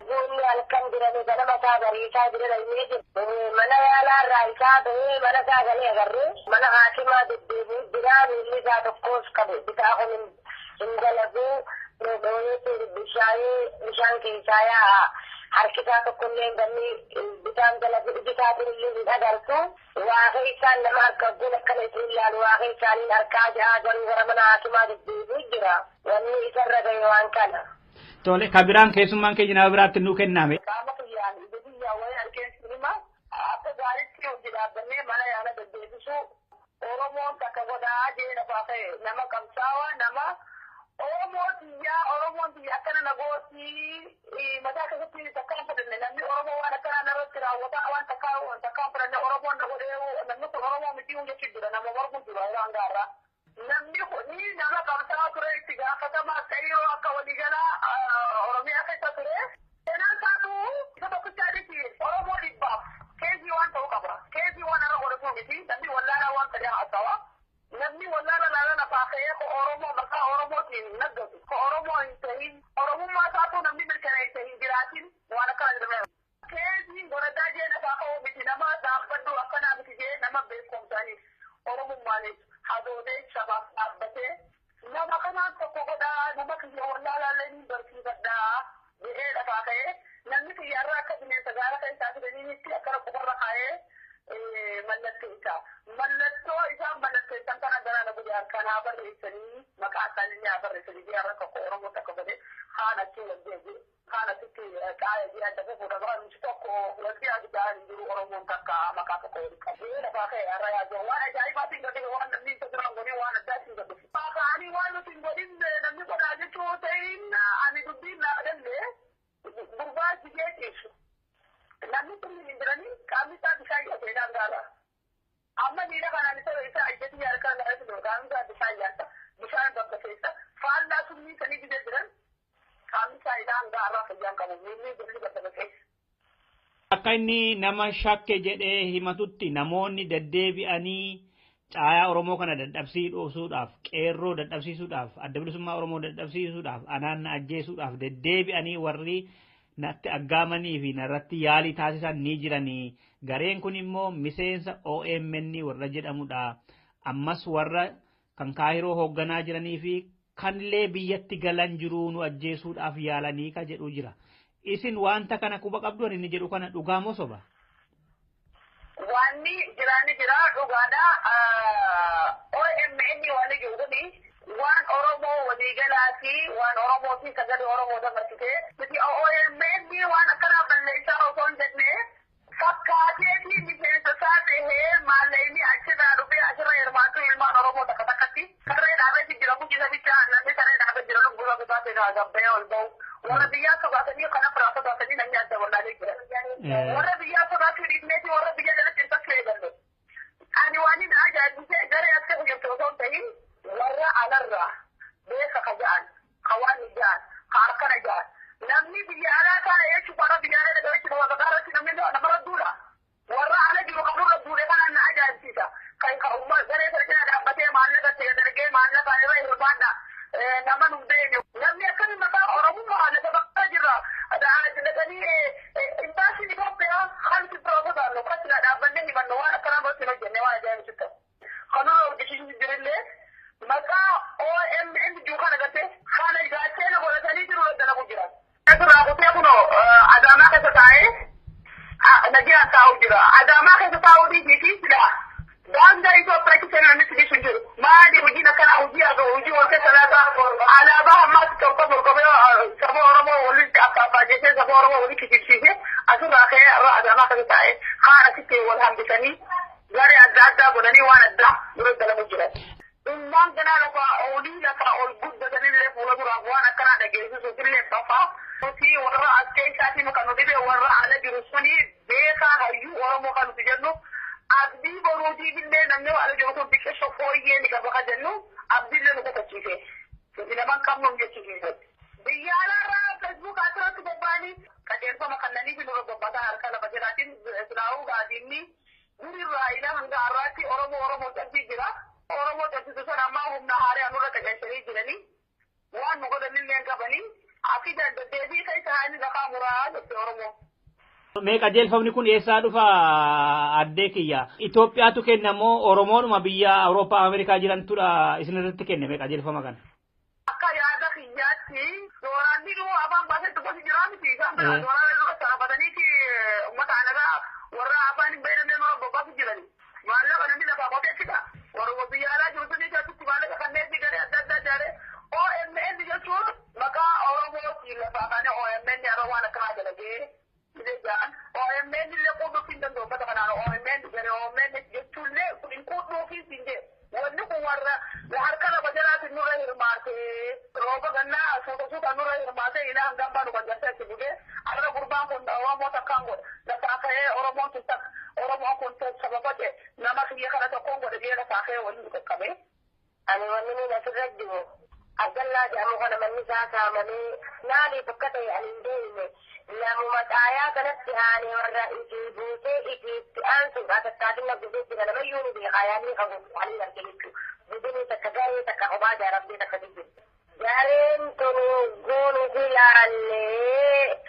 Guunni halkan dirame ganama isaa bariisaa jira inni jiru. Mana yaalaa irraa isaa bahee mana isaa galee agarree mana haakimaa deddeebi'u jira miilli isaa tokkos qabu bitaa kun hin dalaguu dhooyeetti bishaan keessaa yaa'a. Harki isaa tokkollee hin ganni bitaan dalagu iji isaatiin illee hin agartu. Waaqa isaan nama harka guun akkana isin ilaalu waaqa isaaniin harkaa ja'a garuu gara mana haakimaa deddeebi'u jira. Wanni isarra gahe waan kana. Tole kabiraan keessummaan keenya nama biraatti nuu kenname. Qaama kiyyaan ija kiyyaan wayi harkeen sinima akka gaariitti hojii dhaabbannee mana yaala deddeebisuu Oromoon takka godhaa jee lafaa ka'e nama qabsaawaa nama Oromoo tiyyaa Oromoon tiyya akkana nagootii mataa keessatti takka fudhanne namni Oromoo waan akkanaa narratti raawwataa waan takkaa takkaa fudhanne Oromoon na godhee namni kun Oromoo miti jechuun jira nama mormu jira yeroo hangaarraa. Namni kuni nama qabsaa'aa ture itti gaafatamaa ta'ee akka waliigalaa Oromiyaa keessa ture. Seenaan isaatu isa tokkichaadhiti Oromoo dhibbaaf keezii waan ta'uu qaba. Keezii waan irra godhatu miti namni wallaalaa waan ta'e haasawa. Namni wallaala laala lafaa ka'ee ko Oromoo maqaa Oromootiin naggatu ko Oromoo hin ta'in Oromummaa isaatu namni mirkaneesse hin jiraatin waan akkana jedhame. Keezii ka'ee namni xiyyaarraa akka bineensa gaara keessaa fidaniitti akkana qubarra kaa'ee mallatteessa. Mallattoo isaan mallatteessan kana gara na guddaa harkaan haa barreessanii maqaa isaanii haa barreessanii biyya tokko Oromoo tokko godhee haan achi wal jeeqee haan achitti qaaya ji'a adda fuudha bara tokko wal ji'a guddaa hin jiru Oromoon takka maqaa tokko waliin qabu. Lafaa ka'e har'a yaadu waan ajaa'ibaatiin gadi waan namni isa duraan godhee waan addaatiin gadi. Ka'anii waan nuti hin godhin namni godhaa jechuu ta'in ani dubbiin naa galle gurbaa jigee ciisu. Namni kun hin jiranii qaamni isaa bishaan yaasee gaara. Amma miila kanaan isa isaa ijjatti harkaan gaara jiru qaamni isaa bishaan yaasa bishaan bakka keessa faallaa summii sanii fidee jiran qaamni isaa ilaa hanga har'aa fayyaan qabu miilli jirri bakka keessa. Akka inni nama shakke jedhee himatutti namoonni deddeebi'anii caayaa Oromoo kana dadhabsiisuudhaaf, qeerroo dadhabsiisuudhaaf, adda bilisummaa Oromoo dadhabsiisuudhaaf, anaanna ajjeesuudhaaf deddeebi'anii warri natti aggaamanii fi narratti yaalii taasisan ni jiranii. Gareen kun immoo miseensa OMN warra jedhamudha. Ammas warra kan Kaahiroo hoogganaa jiranii fi kanillee biyyatti galan jiruu nu ajjeesuudhaaf yaalanii ka jedhu jira. Isin wanta kana quba qabdu inni jedhu kana dhugaa moo soba? Wanni jiraanni jira dhugaadha. OMN wanni jiru kuni waan Oromoo waliigalaa fi waan Oromoo fi sagalee Oromoo dabarsitee nuti OMN waan akkanaa balleessaa osoo hin jenne fakkaatee fi miseensa isaa tahee maallaqni achirraa dhufee achirra hirmaatu ilmaan Oromoo takka takkatti saree dhaabee jira guddisa bichaa namni saree dhaabee jira lubbuu isaa ta'e gabbee ol ba'u. Warra biyyaa sodaatanii kana biraa sodaatanii namni adda wallaalee jira. Warra biyyaa sodaachuu dhiifneeti warra biyya jalatti hin fakkii eegalle. Ani waan inni ajaa'ibsee garee akka hojjetu osoo hin ta'in warra alarraa beeka ka ja'an, ka waan hin ja'an, ka harkana ja'an. Namni biyya alaa taa'e jechuun warra biyya alaa dhaga'e jechuun warra irratti namni namarra duula. Warra ala jiru kan nurra duule kanaan na ajaa'ibsiisa. Kan ka umma garee sana jala dhaabbatee maallaqa ta'e dargee maallaqa irra hirmaadha. Nama nu beekne. Namni akkamiin maqaa Oromummaa lafa bakka jirra. Dhaqanii imbaasiin Itoophiyaa hanti bira sodaannu kasila dhaabbannee himannu waan akkanaa irratti hin hojjenne waan ajaa'ibsiisu ta'u. Kan nurra hojjechiisu jirillee maqaa OMN jiru kana gartee kana gaachana godhatanii jiru dalagu jira. Asirraa kutee kunoo Adaamaa keessa taa'ee nagaan taa'u jira. Adaamaa keessa taa'uu dhiisii sila. Daangaa Itoophiyaa keessa namni si jiru. Maali hojiin akkanaa hojii argamu hojii wal keessa laata alaabaa ammaatti tokko morgomee saba Oromoo walitti affaafaajessee saba Oromoo walitti kijibsiisee asirraa ka'ee irra Adaamaa keessa taa'ee kaan asitti wal hambisanii garee adda addaa godhanii waan addaa dura dalagu jiran. Ilmaan ganaa lafa olii lafa ol guddatanillee fuula duraaf waan akkanaa dhageessisuuf illee fafaa. Nuti warra as keessaatiin kan nu dhibe warra ala jiru suni beekaa hayyuu Oromoo kan nuti jennu abdii boruutiif illee namni ala jiru kun biqiltuu fooyyee ni qaba kan jennu abdiillee nu kakachiise. Nuti nama hin qabnu jechisiise. Biyya alaarraa feesbuuk asirratti bobba'anii qajeelfama kannanii fi nurra bobba'aa harka lafa jiraatiin silaa'uu gaadiinni durirraa ilaa hanga har'aatti Oromoo Oromoo cabsii jira. Oromoo cabsitu sana ammaa humna haaraa nurra qajeelchanii jiranii waan nu godhanillee hin qabanii akki deddeebii keessa inni lafaa muraa jette Oromoo. Mee qajeelfamni kun eessaa dhufa addee kiyya? Itoophiyaatu kenna moo Oromoodhuma biyya Awurooppaa Ameerikaa jirantudha isin irratti kenne mee qajeelfama kana? Akka yaada kiyyaatti dooraanni dhuu afaan baasee gosi jiraa miti isaan bira dooraan dura sarafataniiti uummata alagaa warra afaan hin beekamne nurra bobbaasu jirani. Maallaqa namni lafaa qotee fida. Warra biyya alaa jiru suni keessatti maallaqa kanneen garee adda addaa ijaaree OMN jechuun maqaa Oromootiin lafaa kaanee OMN yeroo waan akkanaa dalagee OMN illee quudhuuf hin danda'u uffata kanaan OMN garee OMN jechuullee hin quudhuufis hin jedhu. Wanni kun warra harka lafa jalaatiin nurra hirmaatee rooba gannaa suuta suuta nurra hirmaatee ilaa hanga ammaa nu gargaarsa itti bugee har'a gurbaan kun Oromoo takkaan godha. Lafaa ka'ee Oromoon kun takka Oromoon kun sababa ta'e nama kiyya kana tokkoon godhe jee lafaa ka'ee waliin qaqqabe. Ani wanni nuyi asirra jiru Abdallaa jedhamu kana manni isaa saamamee maaliif akka ta'e ani hin beekne namuma xaayaa kanatti aanee warra itti buusee itti itti aansuudha tattaatina guddeetti jira namayyuu ni beekaa yaadni qabu ani arge jechuudha. Budinii takka garee takka kophaa ijaaramtee takka jijjiirti. Gareen tun goonuu fi laallee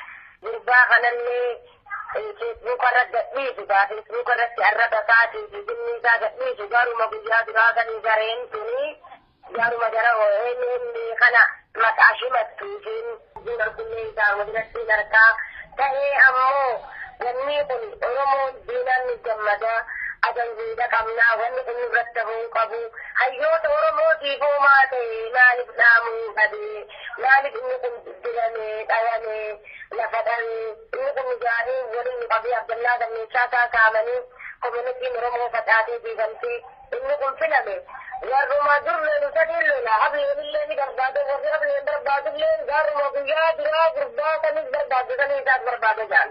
gurbaa kanallee feesbuuka irra gadhiisu gaa feesbuuka irratti arraba isaatii fi jinni isaa gadhiisu garuma guyyaa duraa sanii gareen tuni Gaaruma gara OMN kana maqaa himattu isheen diina kullee isaa wajjin harkaa ta'ee, ammoo wanni kun Oromoon diinaan ni gammada. Ajanjiidha qabnaa, wanni kun nurratti hafuu qabu. Hayyoota Oromootiif homaa ta'e maaliif dhaamuu dhabee, maaliif inni kun diramee dhayamee lafa dhabee, inni kun ijaaree waliin nu qabee Abdallaa Gammeessaa isaa saamanii komunitiin Oromoo facaatee diigamtee inni kun filame. Warruma dur lolu sadiin lola, Ableen ni barbaade, warri Ableen barbaadullee gaaruma guyyaa duraa gurbaa sanis barbaadu sanii isaas barbaade jaal.